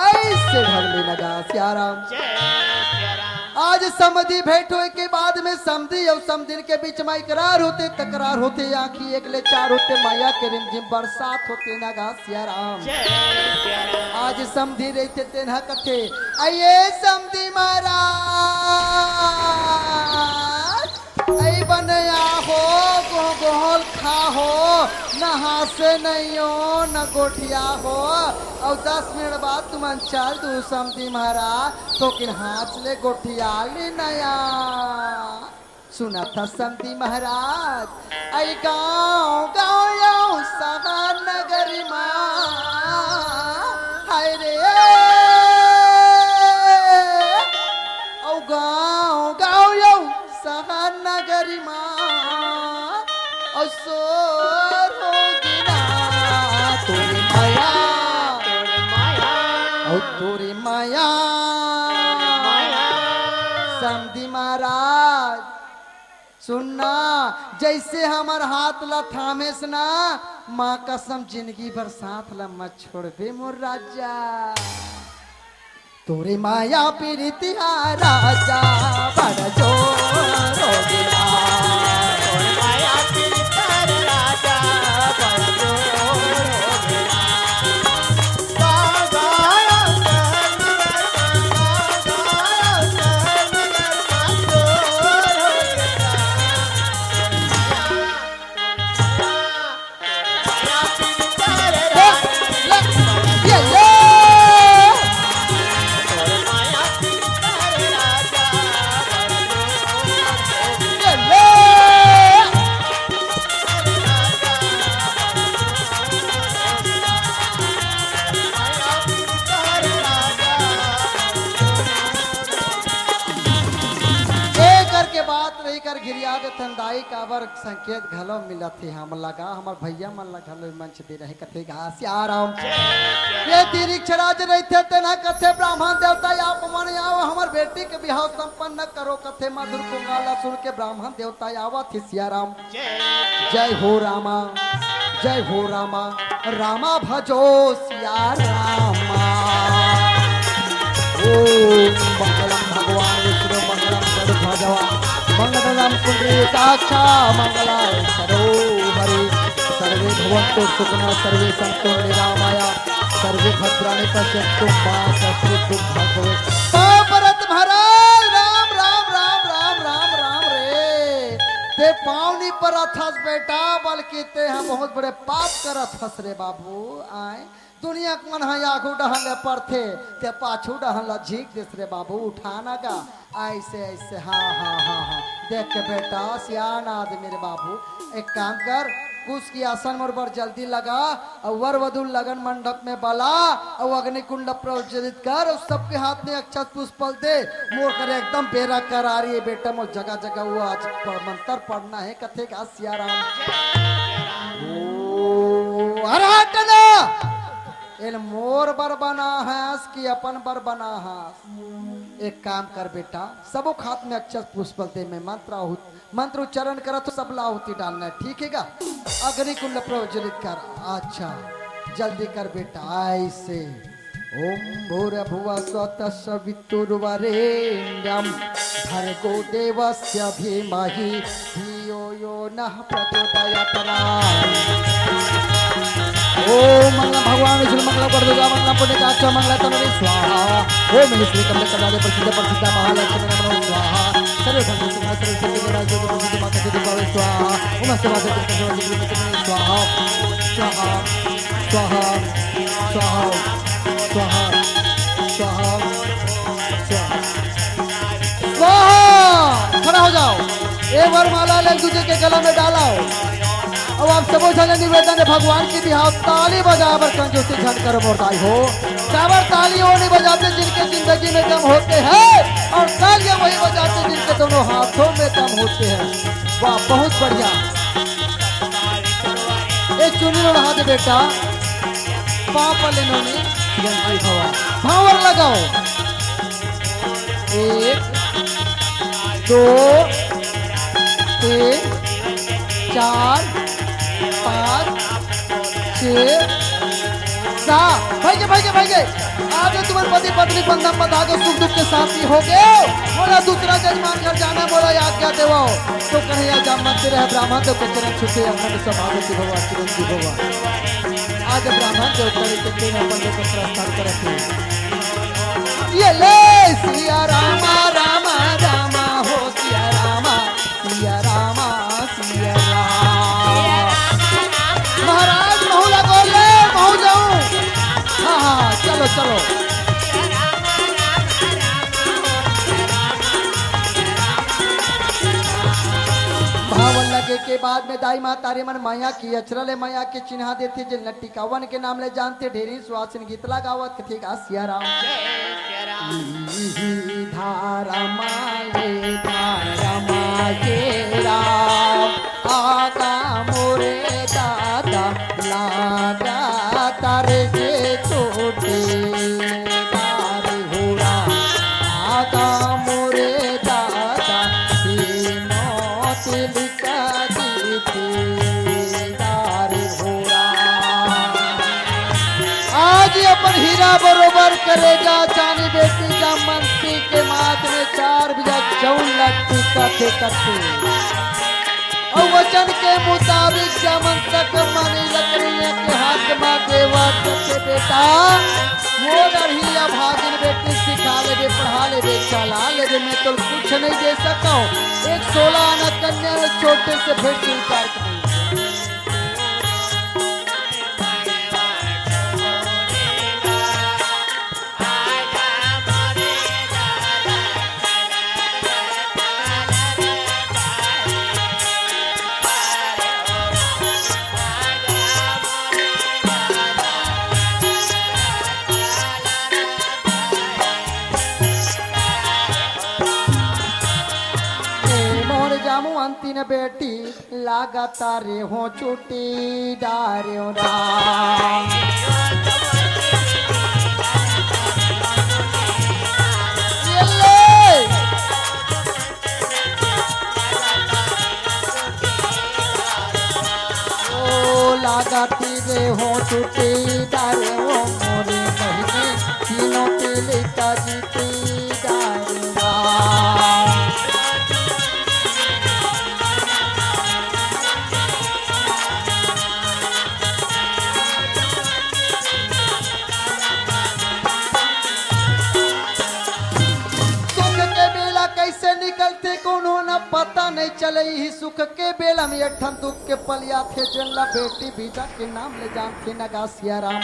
ऐसे ढंग ले लगा सिया राम। आज समधी भेंट होए के बाद में समधी अउ समधिन के बीच में इकरार होथे, तकरार होथे, आंखी एक ले चार होथे, मया के रिमझिम बरसात होथे न गा सिया राम। आज समधी रहिथे तेन ह कथे, "अये समधी महाराज, अई बनया हो, गो-, गोहल खा हो, न हांसे नइयो, न गोठिया हो, अउ दस मिनट बाद तुमन चल दू समधी महाराज, तो किन हांस ले गोठिया ले नया।" सुनत ह समधी महाराज, अई गांव गांव अउ सहर नगरी मा, हाय रे, अउ गांव गांव अउ सहर नगरी मा, अउ सोर हो गिना तोरे मया, अउ तोरे मया। समधी महाराज, सुन ना, जइसे हमर हाथ ला थामेस ना, माँ कसम जिनगी भर साथ ला मत छोड़बे मोर राजा। तोरे माया पीरितिया राजा बड़ जोर हो गेला। तोरे माया पीरितिया राजा बड़ जोर हो गेला। ए करके बात नहीं कर घिरिया देथन दाई काबर संकेत घलो मिलत हे हमन लगा, हमर भैया मन ला घलो मंच दे रहे कथे गा सियाराम। ये तिरिक्षराज रहिथे तेना कथे ब्राह्मण देवता आप मन आओ हमर बेटी के बिहाव संपन्न करो कथे मधुर पुंगाला सुन के ब्राह्मण देवता आवत हे सियाराम। जय हो रामा, जय हो रामा, रामा भजो सिया रामा। ओम मंगलम भगवान विष्णु मंगलम गरुड़ ध्वजा मंगलम पुंडरीकाक्षा मंगलाय सरोहरे सर्वे भवंतु सुखिनः सर्वे संतु निरामया सर्वे भद्राणि पश्यंतु मा कश्चित दुख भवे। पाप परत महाराज राम राम राम राम राम राम रे। ते पाँव नी परत हस बेटा, बल्कि ते ह बहुत बड़े पाप करत हस रे बाबू। आय दुनिया के मन ह आगू डहन ले परथे, ते पाछू डहन ला झीक देस रे बाबू, उठा ना गा। ऐसे ऐसे हाँ हाँ हाँ हाँ। देख के बेटा सियान आदमी रे बाबू, एक काम कर, कुश की आसन मोर बर जल्दी लगा, अउ वर वधु लगन मंडप में बला, अउ अग्नि कुंड प्रज्वलित कर, अउ सबके हाथ में अक्षत पुष्प दे। मोर कर एकदम बेरा करारी हे बेटा, मोर जगह जगह वो आज प-, मंत्र पढ़ना हे, कथे गा सिया राम। ओ, अरे हट ना! एल मोर बर बना हस कि अपन बर बना हस? एक काम कर बेटा, सबो हाथ में अक्षत पुष्प दे, मैं मंत्र आहुति मंत्र उच्चारण करा तो सबला आहुति डालना हे, ठीक हे गा? अग्नि कुंड प्रज्वलित कर। अच्छा, जल्दी कर बेटा, ऐसे। ओम भूर्भुवः स्वः तत्सवितुर्वरेण्यं भर्गो देवस्य धीमहि धियो यो नः प्रचोदयात्। ओम मंगलम भगवान विष्णु मंगलम गरुड़ ध्वजा मंगलम पुंडरीकाक्ष मंगलम तनवे स्वाहा। ओम श्री कमल कमलालय प्रसिद्ध प्रसिद्ध महालक्ष्मी नमः स्वाहा। सर्व संत सुखा सर्व संत मेरा जो भी माता जी दिखावे स्वाहा। ओम अष्टमा से स्वाहा। स्वाहा। स्वाहा। स्वाहा। स्वाहा। स्वाहा। स्वाहा। खड़ा हो जाओ। ए वरमाला ले एक दूजे के गला में डालाओ। आप सबो झन ले निवेदन हे, भगवान के बिहाव ताली बजाए बर कंजूसी झन करो मोर दाई हो। काबर ताली वो नहीं बजाते जिनके जिंदगी में गम होते हैं, और तालियां वही बजाते जिनके दोनों हाथों में दम होते हैं। वाह, बहुत बढ़िया। ए चुनी ओढ़ा दे बेटा, पाँव पर ले नोनी, गंजी भवा। भावर लगाओ। एक, दो, तीन, चार, पाँच, छः, सात। भाई के, भाई के, भाई के। आज तुम्हारे पति पत्नी बंधन बंधा के सुख दुख के साथी हो गए। बोला दूसरा जजमान घर जाना, बोला आज्ञा देवाओ। तो कन्हैया जामवंती रहे ब्राह्मण देव के चरण छूटे, अखंड सौभाग्य की भगवान चिरंजीव भगवान। आज ब्राह्मण देव करे के तेने अपन लोग को प्रस्थान करत हे। ये ले सिया रामा, रामा, रामा हो सिया रामा, सिया रामा, सिया रामा। महाराज महू लगो ले, महू जाऊं। हाँ, हाँ, चलो, चलो। भावन लगे के बाद में दाई माँ तारी मन मया के अचरा ले मया के चिन्हा देथे, जे लट्टिकावन के नाम ले जानथे। ढेरी सुहासिन गीत ला गावत कथे गा सिया राम। धारा माले धारा माले राम, आगा मोरे दादा लागा तारे जे चोटे। दारी होरा आगा मोरे दादा तीनों तिलका दीदी। दारी होरा आज अपन हीरा बरोबर करेजा चानी बेटी जामवंती के माथ में चार बीघा चौन लग चुका थे करते। अउ वचन के मुताबिक जमन तक मानी लकड़िया के हाथ मा देवा के बेटा, वो डरही अभागिन बेटी सिखा लेबे, पढ़ा लेबे, चला लेबे, मैं तो कुछ नहीं दे सकता हूँ। एक सोलह आना कन्या, एक छोटे से भेंट स्वीकार करें। ए मोर जामवंती न बेटी, लागत रे हो चुटी डारे हो राम। ये ले। ओ लागती रे हो चुटी डारे हो मोरे बहिनी, तीनों तिलका जीती डारे हो। सुख के बेला कैसे निकलथे कोनो न पता नहीं चले। इही सुख के बेला में एक ठन दुख के पल आथे, जेन ला बेटी बीजा के नाम ले जानथे नगा सिया राम।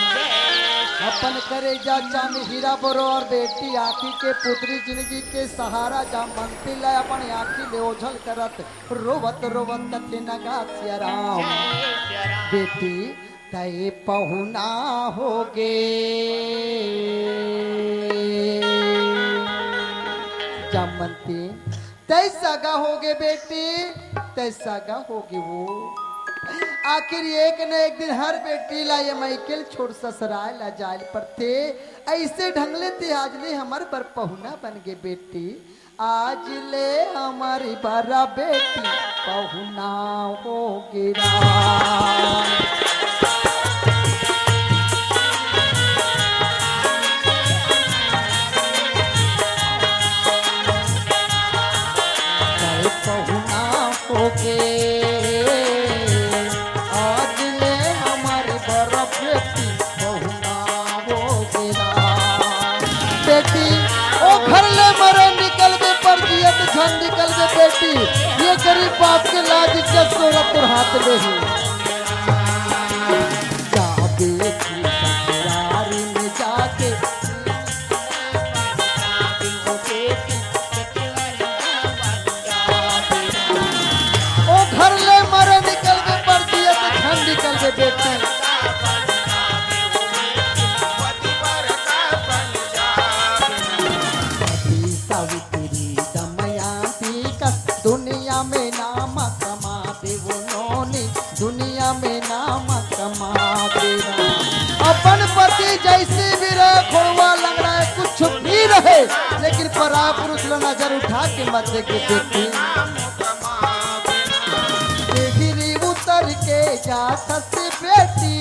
अपन करेजा चांद हीरा बरो और बेटी आँखी के पुतरी जिंदगी के सहारा जामवंती ला अपन आँखी ले ओझल करत रोवत रोवत कथे नगा सिया राम। बेटी तय पहुना होगे जामवंती, तय सगा होगे बेटी, तय सगा होगे वो। आखिर एक न एक दिन हर बेटी ला ये मइके ल छोड़ ससुराल ला जाय ल परथे। अइसे ढंग ले ते आज ले हमर बर पहुना बन गे बेटी। आज ले हमर बर बेटी पहुना होगे राम। तय पहुना होगे, आज ले हमर बर बेटी पहुना होगे राम। बेटी, ओ घर ले मरे निकलबे पर जियत झन निकलबे बेटी, ये गरीब बाप के लाज इज्जत सोरा तोर हाथ में हे। जा बेटी ससुरारी में जाके ओ घर ले मरे निकलबे पर जियत पति सावित्री दमयंती कस दुनिया में नाम कमा देव नोनी, दुनिया में नाम कमा देव। अपन पति जैसे भी रहे, खोड़वा लंगड़ा है, कुछ भी रहे, लेकिन परा पुरुष ला नजर उठा के मत देखे बेटी। देहरी उतर के जात हस बेटी,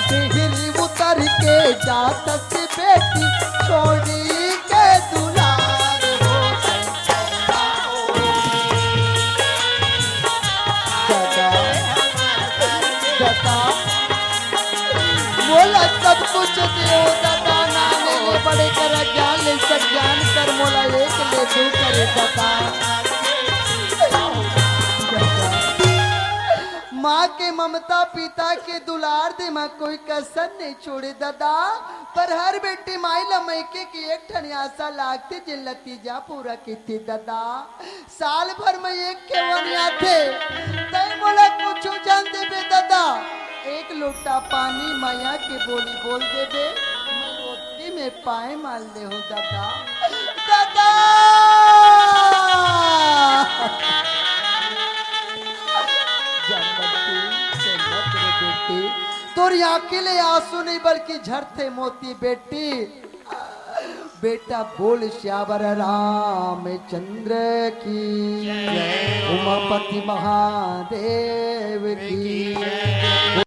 देहरी उतर के जात हस बेटी, छोड़ी के दुलार हो। दादा, दादा, मोला सब कुछ देव दादा, नाने ले बड़े कर ज्ञान ले, सब ज्ञान कर मोला एक ले दू करे दादा। माँ के ममता, पिता के दुलार दे, माँ कोई कसर नहीं छोड़े दादा। पर हर बेटी माई ला मइके के एक ठन आसा लागथे, जेन ला तीजा पूरा कहिथे दादा। साल भर में एक केवन आथे, तै मोला कुछु जान देबे दादा। एक लोटा पानी मया के बोली बोल देबे, मैं ओतकी में पाए मार ले हो दादा। दादा! जम्मती से मत रे बेटी, तोर आँखी ले आंसू नहीं बल्कि झरथे मोती बेटी। बेटा बोल सियावर रामचंद्र की, जय। उमापति महादेव की, जय।